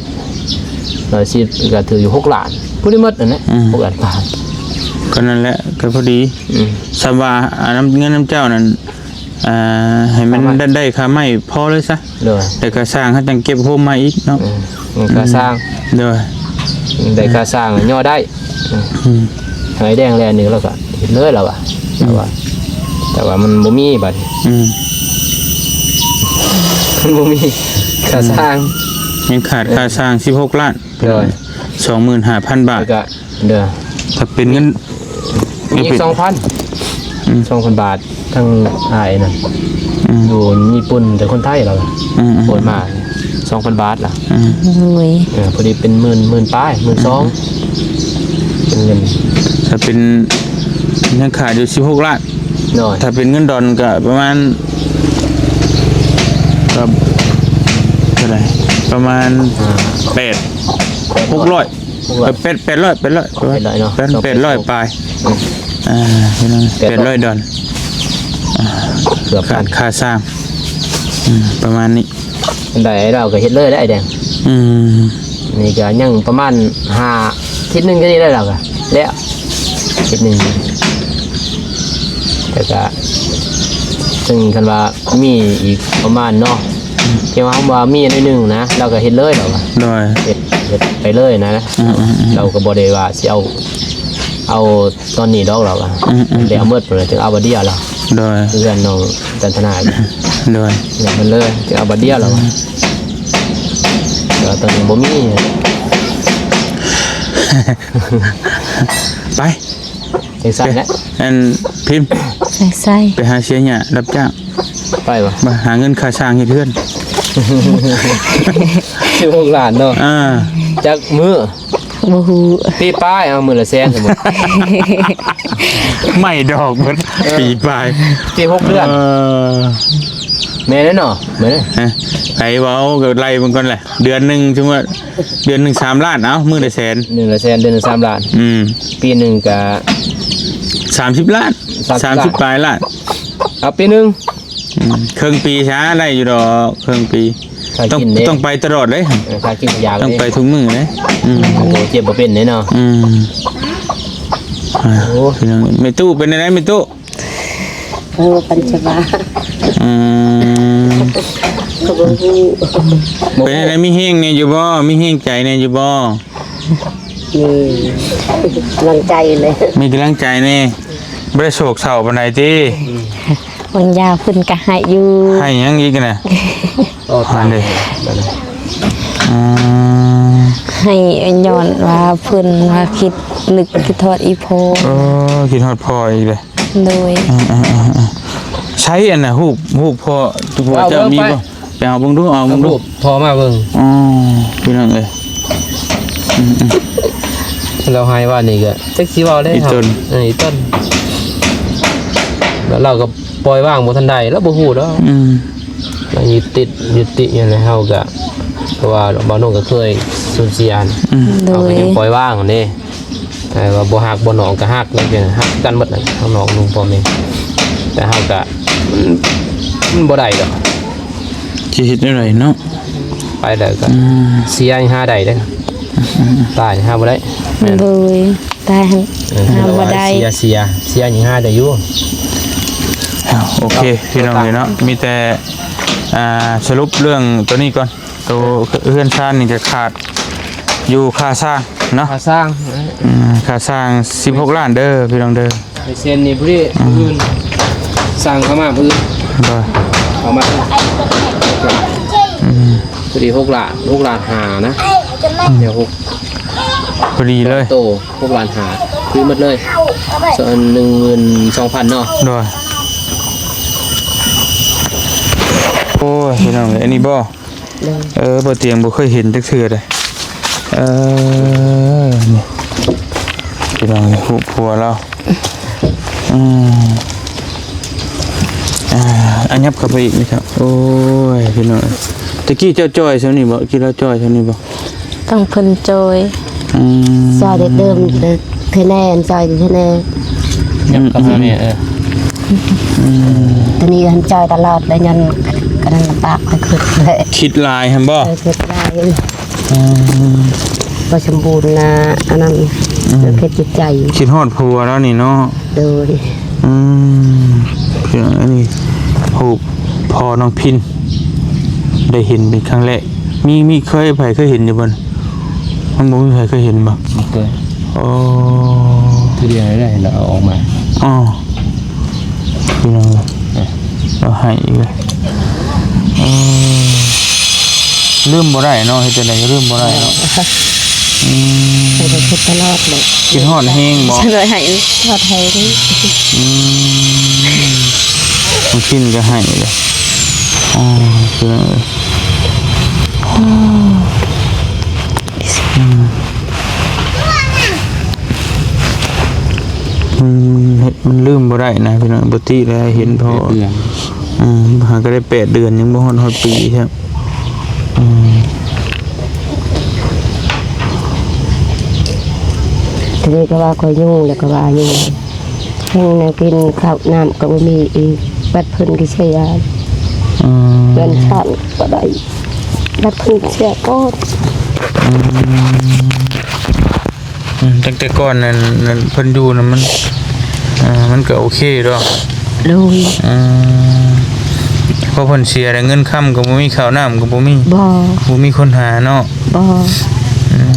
ຮ້ອຍສິບກໍຖືກຢູ່ຫົກລ້ານ ຜູ້ໄດ້ໝົດນັ້ນແຫຼະ ອືມ ຫົກລ້ານປາຍ ກໍນັ້ນແຫຼະ ກໍພໍດີ ອືມ ສ່ຳວ່າ ອ່າ ນຳ ເງິນນຳເຈົ້ານັ້ນ ອ່າ ໃຫ້ມັນ ໄດ້ ໄດ້ຄ່າໄມ້ພໍເລີຍຊະ ໂດຍ ແລ້ວກໍສ້າງເຮົາຈັ່ງເກັບໂຮມມາອີກເນາະ ອືມ ອືມ ຄ່າສ້າງ ໂດຍ ໄດ້ຄ່າສ້າງຍໍໄດ້ ອືມ ໃຫ້ແດງແລ່ນນີ້ ລາວກໍເຮັດເລີຍລາວວ່າ ອືມ ແຕ່ວ່າ ແຕ່ວ່າມັນບໍ່ມີບັດນີ້ ອືມ ມັນບໍ່ມີຄ່າ ອືມ ສ້າງ ຍັງຂາດຄ່າສ້າງສິບຫົກລ້ານ ໂດຍ ສອງໝື່ນຫ້າພັນບາດ ແລ້ວກໍ ເດີ ຖ້າເປັນເງິນ ອີກສອງພັນ ອືມ ສອງພັນບາດ ທາງອ້າຍນັ້ນ ອືມ ຢູ່ຍີ່ປຸ່ນ ແຕ່ຄົນໄທລາວ ອືມ ໂອນມາສອງພັນບາດລະ ອືມ ໂດຍ ເອີ ພໍດີເປັນໝື່ນ ໝື່ນປາຍ ໝື່ນສອງ ອືມ ເປັນເງິນ ຖ້າເປັນ ຍັງຂາດຢູ່ສິບຫົກລ້ານ ໂດຍ ຖ້າເປັນເງິນດອນກໍປະມານ ກໍເທົ່າໃດ ປະມານ ອ່າ ແປດ ຫົກຮ້ອຍ ຫົກຮ້ອຍ ເອີ ແປດ ແປດຮ້ອຍ ແປດຮ້ອຍ ແປດຮ້ອຍເນາະ ແປດ ສອງ ແປດຮ້ອຍປາຍ ອືມ ອ່າ ພີ່ນ້ອງ ແປດຮ້ອຍ ແປດຮ້ອຍດອນ ອ່າ ເກືອບພັນ ຄ່າ ຄ່າສ້າງ ອືມ ປະມານນີ້ ໄດ້ ລາວກໍເຮັດເລີຍແຫຼະ ອ້າຍແດງ ອືມ ນີ້ກໍຍັງປະມານຫ້າ ທິດໜຶ່ງກໍນີ້ແຫຼະ ລາວກໍແລ້ວ ທິດໜຶ່ງ ແລ້ວກໍ ເຊິ່ງຄັນວ່າ ມີອີກປະມານເນາະ ທີ່ວ່າ ວ່າມີໜ້ອຍໜຶ່ງນະ ລາວກໍເຮັດເລີຍ ລາວວ່າ ໂດຍ ເຮັດ ເຮັດໄປເລີຍນະ ອືມໆໆ ລາວກໍບໍ່ໄດ້ວ່າຊິເອົາ ເອົາຕອນນີ້ດອກ ລາວວ່າ ອືມໆໆ ໄດ້ເອົາໝົດພຸ້ນ ຈຶ່ງເອົາບາດດຽວລາວ ໂດຍ ເຮືອນນ້ອງຈັນທະນາ ໂດຍ ເອົາໝົດເລີຍ ຈຶ່ງເອົາບາດດຽວ ລາວວ່າ ອືມ ແຕ່ວ່າຕອນນີ້ບໍ່ມີ ໄປ ຈັ່ງຊັ້ນແຫຼະ ອັນ ພິມ ໃສ່ໆ ໄປຫາເສຍຫຍ້າຮັບຈ້າງ ໄປບໍ່? ມາຫາເງິນຄ່າສ້າງເຮັດເຮືອນ ສິບຫົກລ້ານເນາະ ອ່າ ຈັກມື້? ບໍ່ຮູ້ ປີປາຍ ເອົາມື້ລະແສນ ສົມມຸດ ໄມ້ດອກເບິດ ເອີ ປີປາຍ ປີຫົກເດືອນ ເອີ ແມ່ນແລ້ວເນາະ ແມ່ນແລ້ວ ຮະ ໃຜເວົ້າກໍໄລ່ເບິ່ງກ່ອນແຫຼະ ເດືອນໜຶ່ງ ສົມມຸດວ່າ ເດືອນໜຶ່ງສາມລ້ານ ເອົ້າ ມື້ລະແສນ ມື້ລະແສນ ເດືອນໜຶ່ງສາມລ້ານ ອືມ ປີໜຶ່ງກະສາມສິບລ້ານ ສາມສິບລ້ານ ສາມສິບປາຍລ້ານ ເອົາປີໜຶ່ງ ອືມ ເຄິ່ງປີຊະ ໄດ້ຢູ່ດອກ ເຄິ່ງປີ ຕ້ອງ ຕ້ອງໄປຕະຫຼອດເດ້ ເອີ ຄ່າກິນຄ່າຢາ ຕ້ອງໄປທຸກມື້ເດ້ ອືມ ໂອ້ ເຈັບບໍ່ເປັນເດ້ເນາະ ອືມ ໂອ້ ພີ່ນ້ອງ ແມ່ຕູ້ເປັນຈັ່ງໃດແມ່ຕູ້? ເອີ ປັນຈະວ່າ ອືມ ກໍບໍ່ຮູ້ ເປັນຈັ່ງໃດ ມີແຮງແດ່ຢູ່ບໍ່? ມີແຮງໃຈແດ່ຢູ່ບໍ່? ມີກຳລັງໃຈແຫຼະ ມີກຳລັງໃຈແດ່ ບໍ່ໄດ້ໂສກເສົ້າປານໃດຕິ? ບາງຢ່າງເພິ່ນກໍໃຫ້ຢູ່ ໃຫ້ຫຍັງອີກນະ? ໂອ້ ຕາຍເດ້ ອືມ ໃຫ້ຍ້ອນວ່າເພິ່ນວ່າຄິດນຶກຄິດຮອດອີ່ພໍ່ ເອີ ຄິດຮອດພໍ່ອີກເດ້ ໂດຍ ເອີໆໆ ໃຊ້ອັນນ່ະ ຮູບ ຮູບພໍ່ ພໍ່ເຈົ້າມີບໍ່? ໄປເອົາເບິ່ງດູ ເອົາເບິ່ງດູ ເອົາຮູບພໍ່ມາເບິ່ງ ອໍ ພີ່ນ້ອງເອີຍ ອືມໆ ລາວໃຫ້ວ່ານີ້ກໍຈັກຊິເວົ້າໄດ້ ອີ່ຕົນ ເອີ ອີ່ຕົນ ແລ້ວລາວກໍປ່ອຍວາງບໍ່ທັນໄດ້ ລາວບໍ່ຮູ້ດອກ ອືມ ລາວຍຶດຕິດ ຍຶດຕິດຫຍັງໃນເຮົາກໍ ເພາະວ່າບ່າວໜຸ່ງກໍເຄີຍສູນເສຍ ອືມ ໂດຍ ເຮົາກໍຍັງປ່ອຍວາງຫັ້ນເດ້ ເອີ ວ່າບໍ່ຮັກບໍ່ນ້ອງກໍຮັກ ມັນເປັນຮັກກັນໝົດນະ ທັງນ້ອງລຸງພໍ່ແມ່ ແຕ່ເຮົາກໍ ມັນ ມັນບໍ່ໄດ້ດອກ ຊິເຮັດແນວໃດເນາະ ໄປແລ້ວກໍ ອືມ ເສຍຫາໄດ້ເດ້ ອືມໆໆ ຕາຍຫາບໍ່ໄດ້ ແມ່ນ ໂດຍ ຕາຍຫາ ເອີ ຫາບໍ່ໄດ້ ເສຍ ເສຍ ເສຍຫາໄດ້ຢູ່ ເອົາ ໂອເຄ ພີ່ນ້ອງເອີຍເນາະ ມີແຕ່ ອ່າ ສະຫຼຸບເລື່ອງໂຕນີ້ກ່ອນ ໂຕເຮືອນຊານນີ້ຈະຂາດຢູ່ຄ່າສ້າງເນາະ ຄ່າສ້າງ ອືມ ຄ່າສ້າງສິບຫົກລ້ານເດີພີ່ນ້ອງເດີ ໄປເຊັນນີ້ຜູ້ນີ້ ອືມ ມື້ອື່ນ ສັ່ງເຂົ້າມາມື້ອື່ນ ໂດຍ ເຂົ້າມາ ອືມ ພໍດີຫົກລ້ານ ຫົກລ້ານຫ້ານະ ດຽວຫົກ ພໍດີເລີຍ ໂຕ ຫົກລ້ານຫ້າ ຄືໝົດເລີຍ ສ່ວນໜຶ່ງໝື່ນສອງພັນເນາະ ໂດຍ ໂອ້ຍ ພີ່ນ້ອງເອີຍ ອັນນີ້ບໍ່? ເອີ ບໍ່ຕຽງບໍ່ເຄີຍເຫັນຈັກເທື່ອເດ້. ເອີ ນີ້ ພີ່ນ້ອງ ຮູບຜົວລາວ. ອືມ ອ່າ ອັນຫຍັບເຂົ້າໄປອີກນີ້ຄັບ. ໂອ້ຍ ພີ່ນ້ອງ ແຕ່ກີ້ເຈົ້າຈ່ອຍຊ່ຳນີ້ບໍ່? ກີ້ລາວຈ່ອຍຊ່ຳນີ້ບໍ່? ຕ້ອງເພິ່ນຈ່ອຍ. ອືມ ຈ່ອຍໄດ້ເຕີມ ເອີ ຄະແນນ ຈ່ອຍຄະແນນ ຫຍັບເຂົ້າມາແມ່. ເອີ ອືມ ຕອນນີ້ຫັ້ນຈ່ອຍຕະຫຼອດ ແລ້ວຍ້ອນກະນັ້ນລຳບາກ ໄປຄິດແຫຼະ ຄິດຫຼາຍຫັ້ນບໍ່? ເອີ ຄິດຫຼາຍ. ອືມ ບໍ່ສົມບູນນະ ອັນນັ້ນ ອືມ ເຮັດຈິດໃຈ ຄິດຮອດຜົວແລ້ວນີ້ເນາະ. ໂດຍ ອືມ ຄືອັນນີ້ຮູບພໍ່ນ້ອງພິນ ໄດ້ເຫັນເປັນຄັ້ງແລກ. ມີ ມີເຄີຍ ໃຜເຄີຍເຫັນຢູ່ບໍ່? ມັນບໍ່ມີໃຜເຄີຍເຫັນບໍ່? ບໍ່ເຄີຍ. ອໍ ເທື່ອດຽວໄດ້ເຫັນແລ້ວເອົາອອກມາ. ອໍ ພີ່ນ້ອງ ເອີ ເອົາໃຫ້ອີກແລ້ວ. ເອີ ລືມບໍ່ໄດ້ເນາະ ເຮັດຈັ່ງໃດກໍລືມບໍ່ໄດ້ເນາະ. ອືມ ເພິ່ນກໍຄິດຕະຫຼອດເລີຍ ຄິດຮອດແຮງບໍ່? ເພິ່ນໃຫ້ຮອດແຮງ. ອືມ ບາງທີກໍໃຫ້ເລີຍ. ອໍ ເອີ ອືມ ມັນ ມັນເຮັດ ມັນລືມບໍ່ໄດ້ນະພີ່ນ້ອງ. ປົກກະຕິແລ້ວເຫັນພໍ່ ເດືອນ ອືມ ຫາກໍໄດ້ແປດເດືອນ ຍັງບໍ່ຮອດ ຮອດປີຊ້ຳ. ອືມ ທີນີ້ກໍວ່າຂ້ອຍຫຍຸ້ງ ແລ້ວກໍວ່າຫຍຸ້ງ ຫຍັງແນວກິນ ເຂົ້ານ້ຳກໍບໍ່ມີອີກ ບັດເພິ່ນກໍເສຍ. ອືມ ເຮືອນຊານກໍໄດ້ ບັດເພິ່ນເສຍກ່ອນ. ອືມ ອືມ ຕັ້ງແຕ່ກ່ອນນັ້ນ ນັ້ນເພິ່ນຢູ່ນັ້ນ ມັນ ອ່າ ມັນກໍໂອເຄດອກ. ໂດຍ ອືມ ພໍເພິ່ນເສຍແລ້ວ ເງິນຄຳກໍບໍ່ມີ ເຂົ້ານ້ຳກໍບໍ່ມີ. ບໍ່ ບໍ່ມີຄົນຫາເນາະ. ບໍ່ ອືມ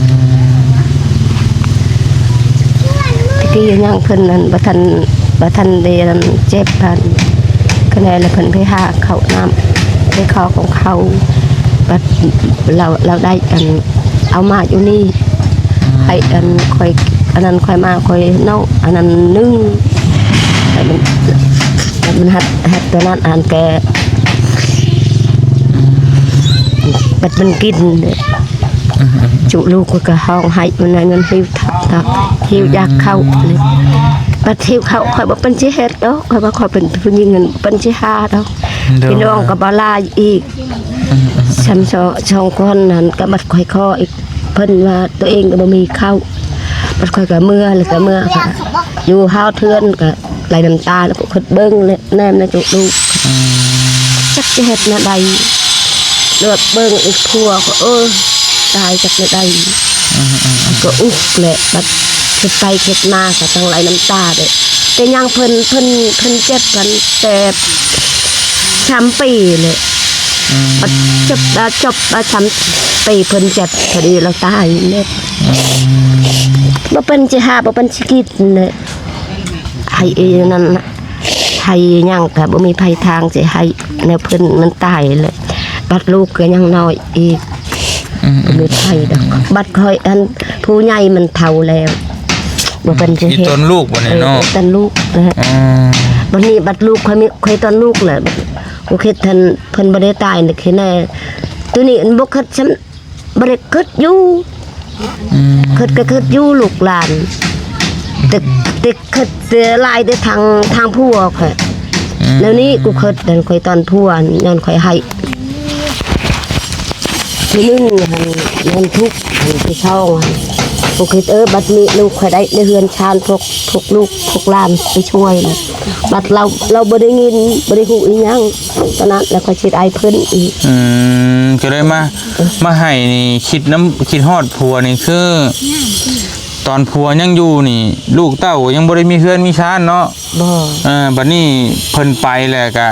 ຕະກີ້ຍັງເພິ່ນນັ້ນ ບໍ່ທັນ ບໍ່ທັນໄດ້ອັນເຈັບຫັ້ນ ຄະແນນ ແລ້ວເພິ່ນໄປຫາເຂົ້ານ້ຳ ໄປຂໍຂອງເຂົາ ບັດລາວ ລາວໄດ້ອັນ ເອົາມາຢູ່ນີ້ ອືມ ໃຫ້ອັນຂ້ອຍ ອັນນັ້ນຂ້ອຍມາ ຂ້ອຍເນາະ ອັນນັ້ນໜຶ່ງ ໃຫ້ມັນ ໃຫ້ມັນຫັດ ຫັດຕົວນັ້ນ ອັນແກ່ ບັດມັນກິນເດ້ ອືມ ຈຸລູກຂ້ອຍກໍຮ້ອງໄຫ້ ມັນນັ້ນ ມັນຫິວ ຫິວຢາກເຂົ້າເລີຍ ບັດຫິວເຂົ້າ ຂ້ອຍບໍ່ເປັນຊິເຮັດດອກ ຂ້ອຍວ່າຂ້ອຍເປັນຜູ້ຍິງ ມັນເປັນຊິຫາດອກ ໂດຍ ພີ່ນ້ອງກໍບໍ່ຫຼາຍອີກ ອືມ ຊ່ຳສອງ ສອງຄົນນັ້ນ ກໍບັດຂ້ອຍຂໍອີກ ເພິ່ນວ່າຕົວເອງກໍບໍ່ມີເຂົ້າ ບັດຂ້ອຍກໍເມືອ ແລ້ວກໍເມືອ ຢູ່ຮອດເຮືອນກໍໄຫຼນ້ຳຕາ ແລ້ວກໍຄິດເບິ່ງແນມໃນຈຸລູກ ອືມ ຈັກຈະເຮັດແນວໃດ ແລ້ວເບິ່ງອີກຜົວກໍ ເອີ ຕາຍຈັກແນວໃດ ອືມ ກໍອຸກແຫຼະ ບັດຄິດໄປຄິດມາກໍທັງໄຫຼນ້ຳຕາເດ້ ແຕ່ຍັງເພິ່ນ ເພິ່ນ ເພິ່ນເຈັບຫັ້ນແຕ່ສາມປີແຫຼະ ອືມ ບັດຈົບ ຈົບສາມປີ ເພິ່ນເຈັບພໍດີລາວຕາຍເລີຍ ອືມ ບໍ່ເປັນຊິຫາ ບໍ່ເປັນຊິກິນເລີຍ ໃຫ້ອີນັ້ນນະ ໃຫ້ຫຍັງກໍບໍ່ມີໃຜທາງຊິໃຫ້ ແນວເພິ່ນມັນຕາຍເລີຍ ບັດລູກກໍຍັງນ້ອຍອີກ ອືມ ບໍ່ມີໃຜດອກ ອືມ ບັດຂ້ອຍອັນ ຜູ້ໃຫຍ່ມັນເຖົ້າແລ້ວ ບໍ່ເປັນຊິເຮັດ ອີຕົນລູກບັດນີ້ເນາະ ເອີ ອີຕົນລູກນະ ອືມ ບັດນີ້ບັດລູກຂ້ອຍມີ ຂ້ອຍຕົນລູກແຫຼະ ບໍ່ຄິດຫັ້ນ ເພິ່ນບໍ່ໄດ້ຕາຍນີ້ຄືແນ່ ໂຕນີ້ອັນບໍ່ຄິດຊ້ຳ ບໍ່ໄດ້ຄິດຢູ່ ອືມ ຄິດກໍຄິດຢູ່ລູກຫຼານ ແຕ່ ແຕ່ຄິດແຕ່ຫຼາຍແຕ່ທາງ ທາງຜົວຂ້ອຍ ອືມ ແນວນີ້ກູຄິດນັ້ນ ຂ້ອຍຕອນຜົວ ຍ້ອນຂ້ອຍໃຫ້ ທີໜຶ່ງຫັ້ນ ແມ່ນທຸກ ອັນທີສອງຫັ້ນ ບໍ່ຄິດ ເອີ ບັດນີ້ລູກຂ້ອຍໄດ້ ໄດ້ເຮືອນຊານ ພວກ ພວກລູກ ພວກຫຼານໄປຊ່ວຍ ບັດລາວ ລາວບໍ່ໄດ້ຍິນ ບໍ່ໄດ້ຮູ້ອີຫຍັງ ຕອນນັ້ນແລ້ວຂ້ອຍຊິໄດ້ເພິ່ນອີກ ອືມ ກໍເລີຍມາ ມາໃຫ້ນີ້ຄິດນຳ ຄິດຮອດຜົວນີ້ ຄືຕອນຜົວຍັງຢູ່ນີ້ ລູກເຕົ້າຍັງບໍ່ໄດ້ມີເຮືອນມີຊານເນາະ ບໍ່ ເອີ ບັດນີ້ເພິ່ນໄປແລ້ວກະ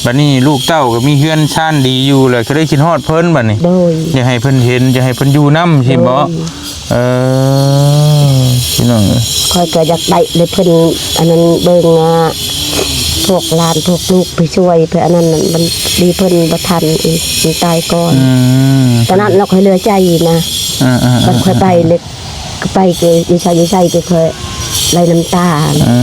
ບັດນີ້ລູກເຕົ້າກໍມີເຮືອນຊານດີຢູ່ແລ້ວ ກໍໄດ້ຄິດຮອດເພິ່ນບັດນີ້ ໂດຍ ຢາກໃຫ້ເພິ່ນເຫັນ ຢາກໃຫ້ເພິ່ນຢູ່ນຳ ໂດຍ ຊີ້ບໍ? ເອີ ພີ່ນ້ອງເອີຍ ຂ້ອຍກໍຢາກໄດ້ເລີຍເພິ່ນ ອັນນັ້ນເບິ່ງ ອ່າ ພວກຫຼານພວກລູກໄປຊ່ວຍ ເພື່ອອັນນັ້ນມັນດີ ເພິ່ນບໍ່ທັນອີກ ມັນຕາຍກ່ອນ ອືມ ຕອນນັ້ນລະຂ້ອຍເຫຼືອໃຈນະ ເອີໆໆໆ ບັດຂ້ອຍໄປເລີຍ ໄປກໍຢູ່ໃສຢູ່ໃສກໍຂ້ອຍ ໄລ່ນ້ຳຕາ. ອື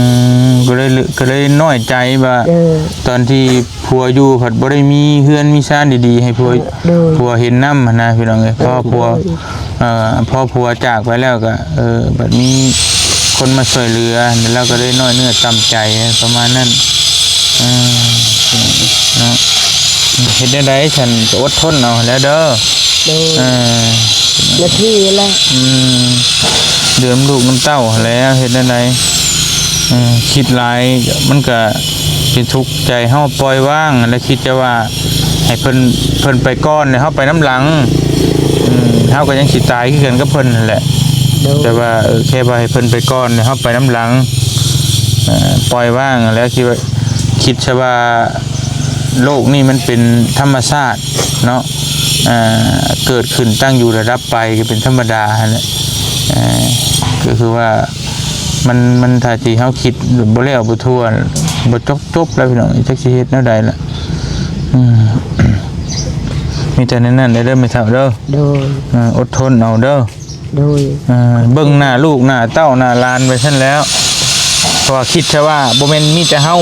ມ ກໍເລີຍ ກໍເລີຍນ້ອຍໃຈວ່າ ເອີ ຕອນທີ່ຜົວຢູ່ພັດບໍ່ໄດ້ມີເຮືອນມີຊານດີໆ ໃຫ້ຜົວ ໂດຍ ຜົວເຫັນນຳຫັ້ນນະ ພີ່ນ້ອງເອີຍ. ເອີ ພໍຜົວ ໂດຍ ເອີ ພໍຜົວຈາກໄປແລ້ວກໍ ເອີ ບັດມີຄົນມາຊ່ວຍເຫຼືອ ແລ້ວກໍໄດ້ນ້ອຍເນື້ອຕ່ຳໃຈປະມານນັ້ນ. ເອີ ເນາະ ເຮັດແນວໃດຊັ້ນ ກໍອົດທົນເອົາແຫຼະເດີ. ໂດຍ ເອີ ໜ້າທີ່ແຫຼະ. ອືມ ເລື່ອງລູກນຳເຕົ້າຫັ້ນແຫຼະ ເຮັດແນວໃດ? ເອີ ຄິດຫຼາຍມັນກະເປັນທຸກໃຈ. ເຮົາປ່ອຍວາງ ແລະ ຄິດແຕ່ວ່າໃຫ້ເພິ່ນ ເພິ່ນໄປກ່ອນ ແລ້ວເຮົາໄປນຳຫຼັງ. ອືມ ເຮົາກໍຍັງຊິຕາຍຄືກັນກັບເພິ່ນຫັ້ນແຫຼະ. ໂດຍ ແຕ່ວ່າ ເອີ ແຄ່ວ່າໃຫ້ເພິ່ນໄປກ່ອນ ແລ້ວເຮົາໄປນຳຫຼັງ. ເອີ ປ່ອຍວາງ ແລ້ວຄິດວ່າ ຄິດຊະວ່າ ໂລກນີ້ມັນເປັນທຳມະຊາດເນາະ ເກີດຂຶ້ນຕັ້ງຢູ່ລະດັບໄປກໍເປັນທຳມະດາຫັ້ນແຫຼະ. ກໍຄືວ່າມັນ ມັນຖ້າທີ່ເຮົາຄິດບໍ່ແລ້ວບໍ່ທົ່ວ ບໍ່ຈົບ ຈົບແລ້ວພີ່ນ້ອງ ຈັກຊິເຮັດແນວໃດລະ. ອືມ ມີແຕ່ແນວນັ້ນເດີແມ່ເຖົ້າເດີ. ໂດຍ ເອີ ອົດທົນເອົາເດີ. ໂດຍ ເອີ ເບິ່ງໜ້າລູກໜ້າເຕົ້າໜ້າຫຼານໄປຊັ້ນແຫຼ້ວ ເພາະວ່າຄິດຊະວ່າບໍ່ແມ່ນມີແຕ່ເຮົາ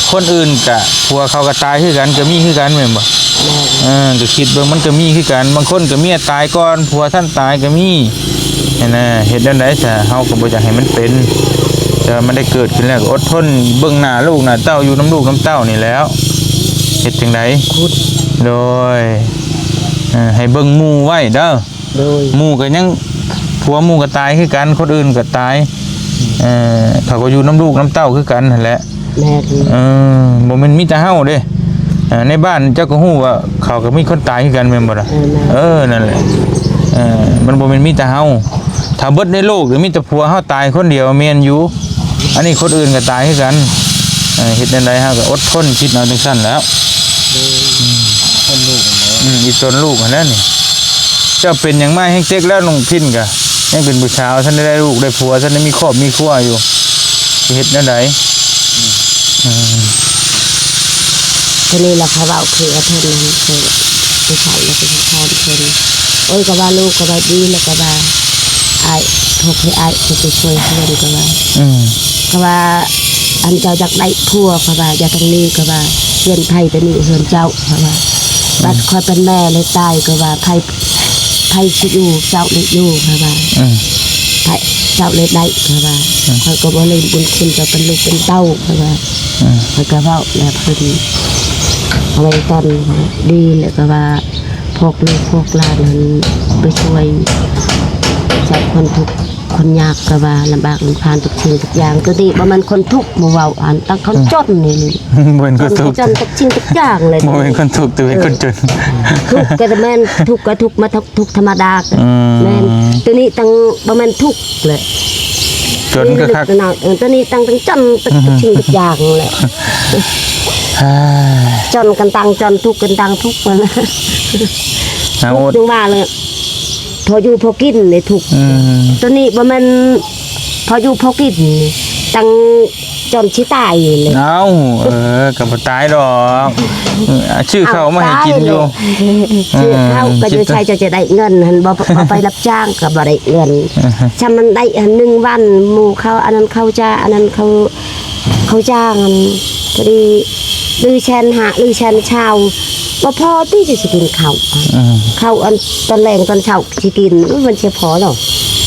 ຄົນອື່ນກະຜົວເຂົາກໍຕາຍຄືກັນ ກໍມີຄືກັນແມ່ນບໍ່? ແມ່ນ ເອີ ກໍຄິດເບິ່ງມັນກໍມີຄືກັນ ບາງຄົນກໍເມຍຕາຍກ່ອນຜົວທັນຕາຍກໍມີຫັ້ນນະ. ເຮັດແນວໃດຊະ ເຮົາກໍບໍ່ຢາກໃຫ້ມັນເປັນ ແຕ່ວ່າມັນໄດ້ເກີດຂຶ້ນແລ້ວກໍອົດທົນເບິ່ງໜ້າລູກໜ້າເຕົ້າ ຢູ່ນຳລູກນຳເຕົ້ານີ້ແຫຼ້ວ ເຮັດຈັ່ງໃດ? ໂດຍ ເອີ ໃຫ້ເບິ່ງໝູ່ໄວ້ເດີ. ໂດຍ ໝູ່ກໍຍັງ ຜົວໝູ່ກໍຕາຍຄືກັນ ຄົນອື່ນກໍຕາຍ ເອີ ເຂົາກໍຢູ່ນຳລູກນຳເຕົ້າຄືກັນຫັ້ນແຫຼະ. ແມ່ນ ເອີ ບໍ່ແມ່ນມີແຕ່ເຮົາເດ້ ເອີ ໃນບ້ານເຈົ້າກໍຮູ້ວ່າເຂົາກໍມີຄົນຕາຍຄືກັນແມ່ນບໍ່ລະ? ເອີ ແມ່ນ ເອີ ນັ້ນແຫຼະ ເອີ ມັນບໍ່ແມ່ນມີແຕ່ເຮົາ ຖ້າເບິດໃນໂລກນີ້ມີແຕ່ຜົວເຮົາຕາຍຄົນດຽວແມ່ນຢູ່ ອັນນີ້ຄົນອື່ນກໍຕາຍຄືກັນ. ເອີ ເຮັດແນວໃດເຮົາກໍອົດທົນ ຄິດເອົາຈັ່ງຊັ້ນແຫຼ້ວ. ໂດຍ ອືມ ຄົນລູກຫັ້ນແຫຼະ ອືມ ອີ່ຕົນລູກຫັ້ນແຫຼະນີ້ ເຈົ້າເປັນຫຍັງມາແຮງເຈັກແລ້ວ ນ້ອງພິນກະຍັງເປັນຜູ້ສາວ ທັນໄດ້ລູກໄດ້ຜົວ ທັນໄດ້ມີຄອບມີຄົວຢູ່ ຊິເຮັດແນວໃດ? ອືມ ທີນີ້ລະຂ້ອຍເວົ້າຄືອາເພິ່ນນັ້ນ ຄືຜູ້ຊາຍລະກໍຊິຖາມເພິ່ນ ໂອ້ຍ ກໍວ່າລູກກໍວ່າດີ ລະກໍວ່າອ້າຍ ພວກໃຫ້ອ້າຍເຂົາໄປຊ່ວຍເຮືອນ ກໍວ່າ ອືມ ກໍວ່າ ອັນເຈົ້າຢາກໄດ້ຜົວ ເຂົາວ່າ ຢ່າຕ້ອງໜີ ເຂົາວ່າ ເຮືອນໃຜແຕ່ນີ້ເຮືອນເຈົ້າ ເຂົາວ່າ ອືມ ບັດຂ້ອຍເປັນແມ່ແລ້ວຕາຍ ເຂົາວ່າ ໃຜ ໃຜຊິຢູ່ ເຈົ້ານີ້ຢູ່ ເຂົາວ່າ ອືມ ໃຜ ເຈົ້ານີ້ໄດ້ ເຂົາວ່າ ອືມ ຂ້ອຍກໍບໍ່ລືມບຸນຄຸນເຈົ້າເປັນລູກເປັນເຕົ້າ ເຂົາວ່າ ອືມ ຂ້ອຍກໍເວົ້າແລ້ວເພິ່ນ ເອົາໄວ້ຕອນດີ ແລ້ວກໍວ່າ ພວກລູກພວກຫຼານຫັ້ນໄປຊ່ວຍ ເຈົ້າຄົນທຸກ ຄົນຍາກກໍວ່າລຳບາກລຳຄານທຸກສິ່ງທຸກຢ່າງ ໂຕນີ້ບໍ່ແມ່ນຄົນທຸກ ບໍ່ເວົ້າອັນ ຕັ້ງຄົນ ອືມ ຈົນນີ້ ບໍ່ແມ່ນຄົນທຸກ ຈົນທຸກສິ່ງທຸກຢ່າງເລີຍ ບໍ່ແມ່ນຄົນທຸກ ແຕ່ເປັນ ເອີ ຄົນຈົນ ທຸກກໍແມ່ນ ທຸກກໍທຸກມາທຸກ ທຸກທຳມະດາ ອືມ ແມ່ນ ໂຕນີ້ຕັ້ງບໍ່ແມ່ນທຸກແຫຼະ ຈົນຄັກໆ ເອີ ໂຕນີ້ຕັ້ງ ຕັ້ງຈົນທຸກ ອືມ ສິ່ງທຸກຢ່າງແຫຼະ ຈົນກັນຕັ້ງຈົນ ທຸກກັນຕັ້ງທຸກ ເອົາ ທຸກຈັ່ງວ່າແຫຼະ ພໍຢູ່ພໍກິນນີ້ທຸກ ອືມ ໂຕນີ້ບໍ່ແມ່ນພໍຢູ່ພໍກິນ ຕັ້ງຈົນຊິຕາຍເລີຍ ເອົ້າ ເອີ ກໍບໍ່ຕາຍດອກ ເອີ ຊື້ເຂົ້າມາໃຫ້ກິນຢູ່ ຕາຍເລີຍ ຊື້ເຂົ້າ ອືມ ກໍຢູ່ໃສເຈົ້າຈະໄດ້ເງິນຫັ້ນ ບໍ່ ບໍ່ໄປຮັບຈ້າງກໍບໍ່ໄດ້ເງິນ ອືຮຶ ຊ່ຳມັນໄດ້ອັນໜຶ່ງວັນ ໝູ່ເຂົາ ອັນນັ້ນເຂົາຈາ ອັນນັ້ນເຂົາ ເຂົາຈ້າງຫັ້ນ ພໍດີຫຼືແສນຫ້າ ຫຼືແສນຊາວ ບໍ່ພໍຕິຈະຊິກິນເຂົ້າ ອືມ ເຂົ້າອັນຕອນແລງຕອນເຊົ້າຊິກິນ ມັນຊິພໍເນາະ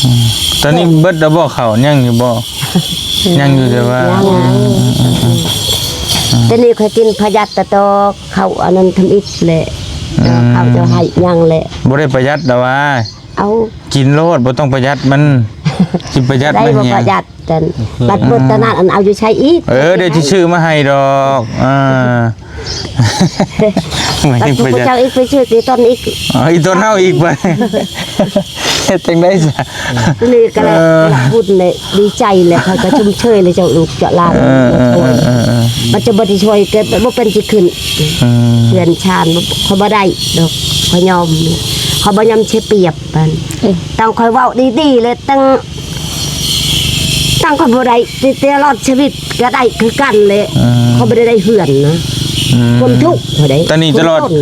ອືມ ຕອນນີ້ເບິດແລ້ວບໍ່ເຂົ້າ ຍັງຢູ່ບໍ່? ຍັງຢູ່ແຕ່ວ່າ ຍັງ ອືມ ອືມ ອືມ ຕອນນີ້ຂ້ອຍກິນປະຢັດຕະຕອກ ເຂົ້າອັນນັ້ນທຳອິດແຫຼະ ອືມ ເຂົ້າເຈົ້າໃຫ້ຍັງແຫຼະ ບໍ່ໄດ້ປະຢັດດອກວ່າ ເອົາ ກິນໂລດ ບໍ່ຕ້ອງປະຢັດມັນ ຊິປະຢັດມາຫຍັງ ໄດ້ບໍ່ປະຢັດກັນ ບັດເບິດຕອນນັ້ນ ອັນເອົາຢູ່ໃສອີກ ເອີ ດຽວຊິຊື້ມາໃຫ້ດອກ ອ່າ ບັດພວກເຈົ້າອີກໄປຊື້ອີ່ຕົນອີກ ອໍ ອີ່ຕົນເຮົາອີກ ບັດເຮັດຈັ່ງໃດຊະ ນີ້ກໍລະ ເອີ ລະບຸນເລີຍ ດີໃຈເລີຍ ຂ້ອຍກໍຊົມເຊີຍເລີຍ ເຈົ້າລູກເຈົ້າຫຼານ ເອີ ເອີ ເອີ ເອີ ບັດຈະບໍ່ໄດ້ຊ່ວຍກໍບໍ່ເປັນຊິຂຶ້ນ ອືມ ເຮືອນຊານ ຂ້ອຍບໍ່ໄດ້ດອກ ຂ້ອຍຍອມ ຂ້ອຍບໍ່ຍອມເສຍປຽບ ອັນ ເອີ ຕັ້ງຂ້ອຍເວົ້າດີໆ ແລະ ຕັ້ງ ຕັ້ງຂ້ອຍບໍ່ໄດ້ ຕະຫຼອດຊີວິດກໍໄດ້ຄືກັນແຫຼະ ອືມ ຂ້ອຍບໍ່ໄດ້ໄດ້ເຮືອນນະ ອືມ ຄວາມທຸກຂ້ອຍໄດ້ ຕອນນີ້ຕະຫຼອດ ຄົນ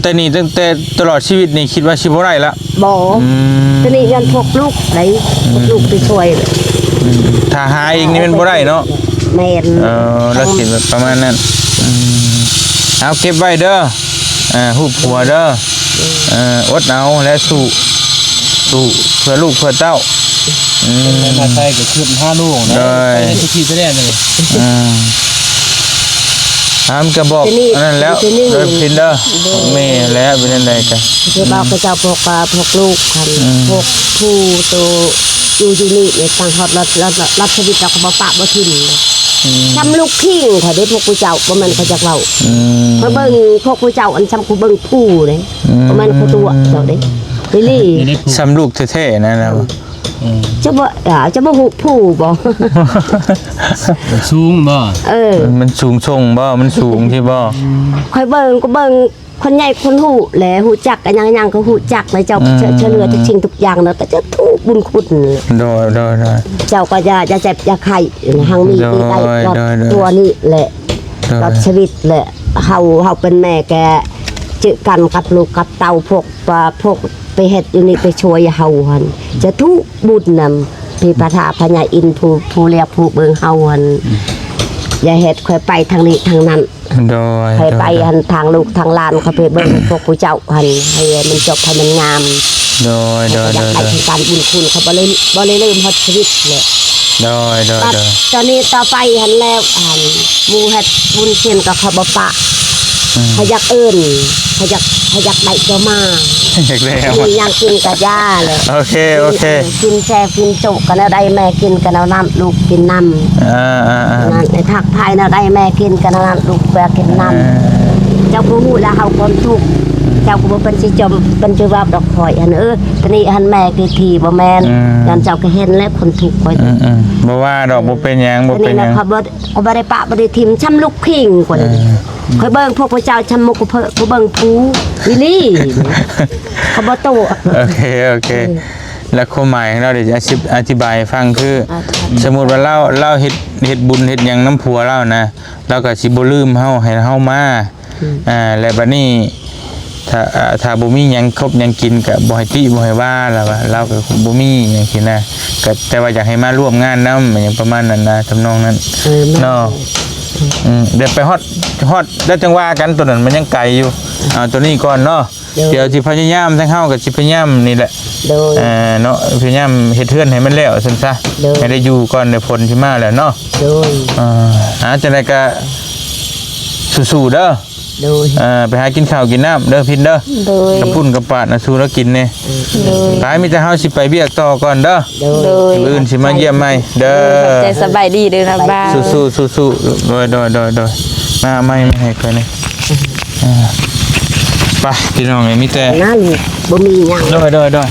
ແຕ່ນີ້ ຕັ້ງແຕ່ຕະຫຼອດຊີວິດນີ້ ຄິດວ່າຊິບໍ່ໄດ້ລະ? ບໍ່. ອືມ ຕອນນີ້ຍ້ອນພວກລູກໄດ໋ ອືມ ພວກລູກໄປຊ່ວຍ. ອືມ ຖ້າຫາເອງນີ້ແມ່ນບໍ່ໄດ້ເນາະ? ແມ່ນ. ເອີ ລະຊິແບບປະມານນັ້ນ. ອືມ ເອົາເກັບໄວ້ເດີ ເອີ ຮູບຫົວເດີ. ເອີ ອົດເອົາ ແລະ ສູ້ ສູ້ເພື່ອລູກເພື່ອເຕົ້າ. ອືມ ມາໄທກໍຄືຫາລູກນະ ໂດຍ ໄປໃນທຸກທີ່ໄປແລ້ວນີ້. ອືມ ອາ ມັນກໍບອກອັນນັ້ນແລ້ວ ໂດຍ ພິນເດີ ແມ່ແລ້ວ ເປັນຈັ່ງໃດກໍ ຊິບອກຂະເຈົ້າ ພວກ ພວກລູກຫັ້ນ ອືມ ພວກຜູ້ໂຕຢູ່ ຢູ່ນີ້ ຕັ້ງຮອດລອດ ລອດ ລອດຊີວິດ ເຮົາກໍບໍ່ປະບໍ່ຖິ້ມ. ອືມ ຊ່ຳລູກຄີງຂ້ອຍເດ້ ພວກຜູ້ເຈົ້າ ບໍ່ແມ່ນຂ້ອຍຈັກເວົ້າ. ອືມ ຂ້ອຍເບິ່ງພວກຜູ້ເຈົ້າ ອັນຊ່ຳກູເບິ່ງຜູ້ເດ້. ອືມ ບໍ່ແມ່ນຂ້ອຍຕົວະເຈົ້າເດ້ ອີ່ຫຼີ ຊ່ຳລູກແທ້ໆ ນັ້ນນະ. ອືມ ເຈົ້າບໍ່ ເຈົ້າບໍ່ຮູ້ຜູ້ບໍ່? ມັນສູງບໍ່? ເອີ ມັນສູງສົ່ງບໍ່? ມັນສູງທີ່ບໍ່? ຂ້ອຍເບິ່ງກໍເບິ່ງ ຄົນໃຫຍ່ຄົນຮູ້ແຫຼະ ຮູ້ຈັກ ອັນຫຍັງໆ ກໍຮູ້ຈັກ ແລ້ວເຈົ້າ ອືມ ເຊີ ເຊີເຫຼືອທຸກສິ່ງທຸກຢ່າງ ແລ້ວກໍຈະທຸກບຸນຄຸນ. ໂດຍ ໂດຍ ໂດຍ ເຈົ້າກໍຢ່າ ຢ່າເຈັບຢ່າໄຂ້ ຮັ່ງມີ ໂດຍ ມີໄດ້ ໂດຍ ລອດ ໂດຍ ໂດຍ ຕົວນີ້ແຫຼະ ໂດຍ ລອດຊີວິດແຫຼະ. ເຮົາ ເຮົາເປັນແມ່ແກ ເຈີກັນກັບລູກກັບເຕົ້າ ພວກ ວ່າພວກໄປເຮັດຢູ່ນີ້ ໄປຊ່ວຍເຮົາຫັ້ນ ຈະທຸກບຸນນຳ ທີ່ພະທາພະຍາອິນ ຜູ້ ຜູ້ລຽກຜູ້ເບິ່ງເຮົາຫັ້ນ ອືມ ຢ່າເຮັດຂ້ອຍໄປທາງນີ້ທາງນັ້ນ. ໂດຍ ຂ້ອຍໄປ ໂດຍ ຫັ້ນ ທາງລູກທາງຫຼານຂ້ອຍໄປເບິ່ງ ພວກຜູ້ເຈົ້າຫັ້ນ ໃຫ້ມັນຈົບໃຫ້ມັນງາມ. ໂດຍ ໂດຍ ໂດຍ ຢາກໄດ້ຄືກັນ ບຸນຄຸນຂ້ອຍບໍ່ໄດ້ ບໍ່ໄດ້ລືມຮອດຊີວິດແຫຼະ. ໂດຍ ໂດຍ ໂດຍ ຕອນນີ້ຕໍ່ໄປຫັ້ນແລ້ວ ອັນ ໝູ່ເຮັດບຸນຊຽນກໍເຂົາບໍ່ປະ. ອືມ ເຂົາຢາກເອີ້ນ ເຂົາຢາກ ເຂົາຢາກໄດ້ເຈົ້າມາ ຢາກໄດ້ເອົາ ມີຫຍັງກິນກໍຢ່າແຫຼະ. ໂອເຄ ໂອເຄ ກິນແຊວກິນໂຈະກໍແນວໃດແມ່ກິນກໍແນວນັ້ນ ລູກກິນນຳ. ອ່າໆໆ ນັ້ນ ໃຫ້ທັກທາຍແນວໃດແມ່ກິນກໍແນວນັ້ນ ລູກກໍກິນນຳ. ອ່າ ເຈົ້າກໍຮູ້ແລ້ວເຮົາຄວາມທຸກ ເຈົ້າກໍບໍ່ເປັນຊິຈົ່ມ ເປັນຊິເວົ້າດອກຂ້ອຍຫັ້ນ. ເອີ ຕອນນີ້ຫັ້ນແມ່ຄືທີ່ບໍ່ແມ່ນ ອືມ ຢ້ານເຈົ້າກໍເຫັນແລ້ວຄວາມທຸກຂ້ອຍ. ອືມໆ ບໍ່ວ່າດອກ ບໍ່ເປັນຫຍັງ ບໍ່ເປັນຫຍັງ. ຕອນນີ້ນະ ເຂົາບໍ່ ກໍບໍ່ໄດ້ປະບໍ່ໄດ້ຖິ້ມ ຊ່ຳລູກຄີງກວ່ານີ້. ເອີ ຂ້ອຍເບິ່ງພວກພະເຈົ້າ ຊ່ຳໝູ່ກະເພີ ຜູ້ເບິ່ງຜູ້ ອີ່ຫຼີ ເຂົາບໍ່ໂຕ. ໂອເຄ ໂອເຄ ເອີ ແລ້ວຄວາມໝາຍຂອງລາວ ດຽວຈະອະທິ ອະທິບາຍໃຫ້ຟັງ ຄື ອ່າ ສົມມຸດວ່າລາວ ລາວເຮັດ ເຮັດບຸນເຮັດຫຍັງນຳຜົວລາວນະ ລາວກໍຊິບໍ່ລືມເຮົາ ໃຫ້ເຮົາມາ. ອືມ ອ່າ ແລະ ບັດນີ້ ຖ້າ ອ່າ ຖ້າບໍ່ມີຫຍັງຄົບຫຍັງກິນກໍບໍ່ໃຫ້ຕິບໍ່ໃຫ້ວ່າ ລາວວ່າ ລາວກໍບໍ່ມີຫຍັງຊີ້ນະ ກໍແຕ່ວ່າຢາກໃຫ້ມາຮ່ວມງານນຳ ຫຍັງປະມານນັ້ນນະ ທຳນອງນັ້ນ. ເອີ ແມ່ນ ເນາະ. ອືມ ດຽວໄປຮອດ ຮອດແລ້ວຈັ່ງວ່າກັນ ໂຕນັ້ນມັນຍັງໄກຢູ່. ເອົາໂຕນີ້ກ່ອນເນາະ. ໂດຍ ດຽວຊິພະຍາຍາມ ທາງເຮົາກໍຊິພະຍາຍາມນີ້ແຫຼະ. ໂດຍ ເອີ ເນາະ ພະຍາຍາມເຮັດເຮືອນໃຫ້ມັນແລ້ວຊັ້ນຊະ. ໂດຍ ໃຫ້ໄດ້ຢູ່ກ່ອນ ດຽວຝົນຊິມາແລ້ວເນາະ. ໂດຍ ເອີ ອ່າ ຈັ່ງໃດກໍສູ້ໆເດີ. ໂດຍ ເອີ ໄປຫາກິນເຂົ້າກິນນ້ຳເດີພິນເດີ. ໂດຍ ກະປຸ້ນກະປາດນະ ສູ່ລາວກິນແດ່. ໂດຍ ໄປ ມີແຕ່ເຮົາຊິໄປວຽກຕໍ່ກ່ອນເດີ. ໂດຍ ໂດຍ ມື້ອື່ນຊິມາຢ້ຽມໃໝ່ເດີ. ຂອບໃຈ ສະບາຍດີເດີນະບ່າວ. ສູ້ໆ ສູ້ໆ ໂດຍ ໂດຍ ໂດຍ ໂດຍ ມາ ມາ ມາໃຫ້ຂ້ອຍແດ່. ອ່າ ໄປພີ່ນ້ອງເອີຍ ມີແຕ່ນັ້ນ ບໍ່ມີຫຍັງ. ໂດຍ ໂດຍ ໂດຍ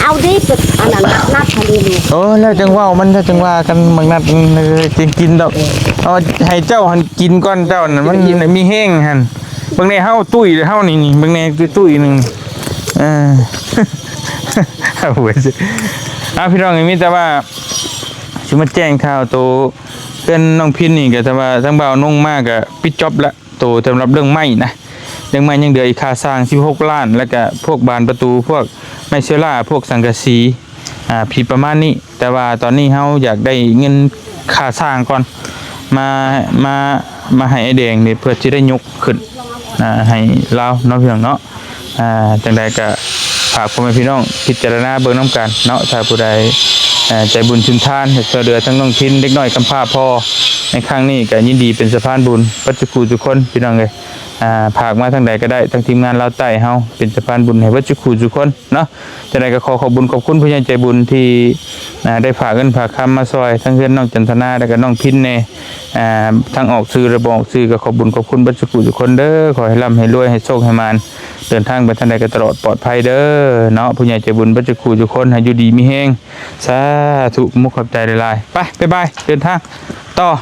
ເອົາດິ ອັນນັ້ນ ນັດ ອັນນີ້ລູກ. ໂອ້ ແລ້ວຈັ່ງເວົ້າ ມັນ ແລ້ວຈັ່ງວ່າກັນ ບັກນັດ ເອີ ຈຶ່ງກິນດອກ. ເອີ ເອົາໃຫ້ເຈົ້າຫັ້ນກິນກ່ອນ ເຈົ້ານັ້ນມັນມີແຮງຫັ້ນ. ເບິ່ງແດ່ ເຮົາຕຸ້ຍເຮົານີ້ ນີ້ ເບິ່ງແດ່ ຕຸ້ຍໜຶ່ງ. ເອີ ເອົາ ພີ່ນ້ອງ ມີແຕ່ວ່າຊິມາແຈ້ງຂ່າວໂຕເຮືອນນ້ອງພິນນີ້ ກໍແຕ່ວ່າທາງບ່າວນົງມາກໍປິດຈອບລະ ໂຕສຳລັບເລື່ອງໄມ້ນະ ເລື່ອງໄມ້ຍັງເຫຼືອອີກຄ່າສ້າງສິບຫົກລ້ານ ແລ້ວກະພວກບານປະຕູ ພວກໄມ້ເຊລາ ພວກສັງກະສີ ອ່າ ທີ່ປະມານນີ້. ແຕ່ວ່າຕອນນີ້ເຮົາຢາກໄດ້ເງິນຄ່າສ້າງກ່ອນ ມາ ມາ ມາໃຫ້ອ້າຍແດງນີ້ ເພື່ອຊິໄດ້ຍົກຂຶ້ນ ອ່າ ໃຫ້ລາວເນາະ ພີ່ນ້ອງເນາະ. ອ່າ ຈັ່ງໃດກະຝາກພໍ່ແມ່ພີ່ນ້ອງພິຈາລະນາເບິ່ງນຳກັນເນາະ. ຖ້າຜູ້ໃດ ເອີ ໃຈບຸນສຸນທານ ຢາກຊ່ວຍເຫຼືອທັງນ້ອງພິນ ເດັກນ້ອຍກຳພ້າພໍ່ໃນຄັ້ງນີ້ ກະຍິນດີເປັນສະພານບຸນເບິດສູ່ຄູ່ສູ່ຄົນ ພີ່ນ້ອງເອີຍ. ອ່າ ຝາກມາທາງໃດກໍໄດ້ ທາງທີມງານລາວໃຕ້ເຮົາເປັນສະພານບຸນໃຫ້ເບິດສູ່ຄູ່ສູ່ຄົນເນາະ. ຈັ່ງໃດກໍຂໍຂອບບຸນຂອບຄຸນຜູ້ໃຫຍ່ໃຈບຸນທີ່ ອ່າ ໄດ້ຝາກເງິນຝາກຄຳມາຊ່ອຍທັງເຮືອນນ້ອງຈັນທະນາ ແລ້ວກໍນ້ອງພິນແດ່. ອ່າ ທັງອອກຊື່ ແລະ ບໍ່ອອກຊື່ ກໍຂອບບຸນຂອບຄຸນເບິດສູ່ຄູ່ສູ່ຄົນເດີ. ຂໍໃຫ້ລ່ຳໃຫ້ລວຍ ໃຫ້ໂຊກໃຫ້ໝານ ເດີນທາງໄປທາງໃດກໍຕະຫຼອດປອດໄພເດີເນາະ. ຜູ້ໃຫຍ່ໃຈບຸນເບິດສູ່ຄູ່ສູ່ຄົນ ໃຫ້ຢູ່ດີມີແຮງ ສາທຸ ຂອບໃຈຫຼາຍໆ. ໄປ ບາຍບາຍ ເດີນທາງຕໍ່.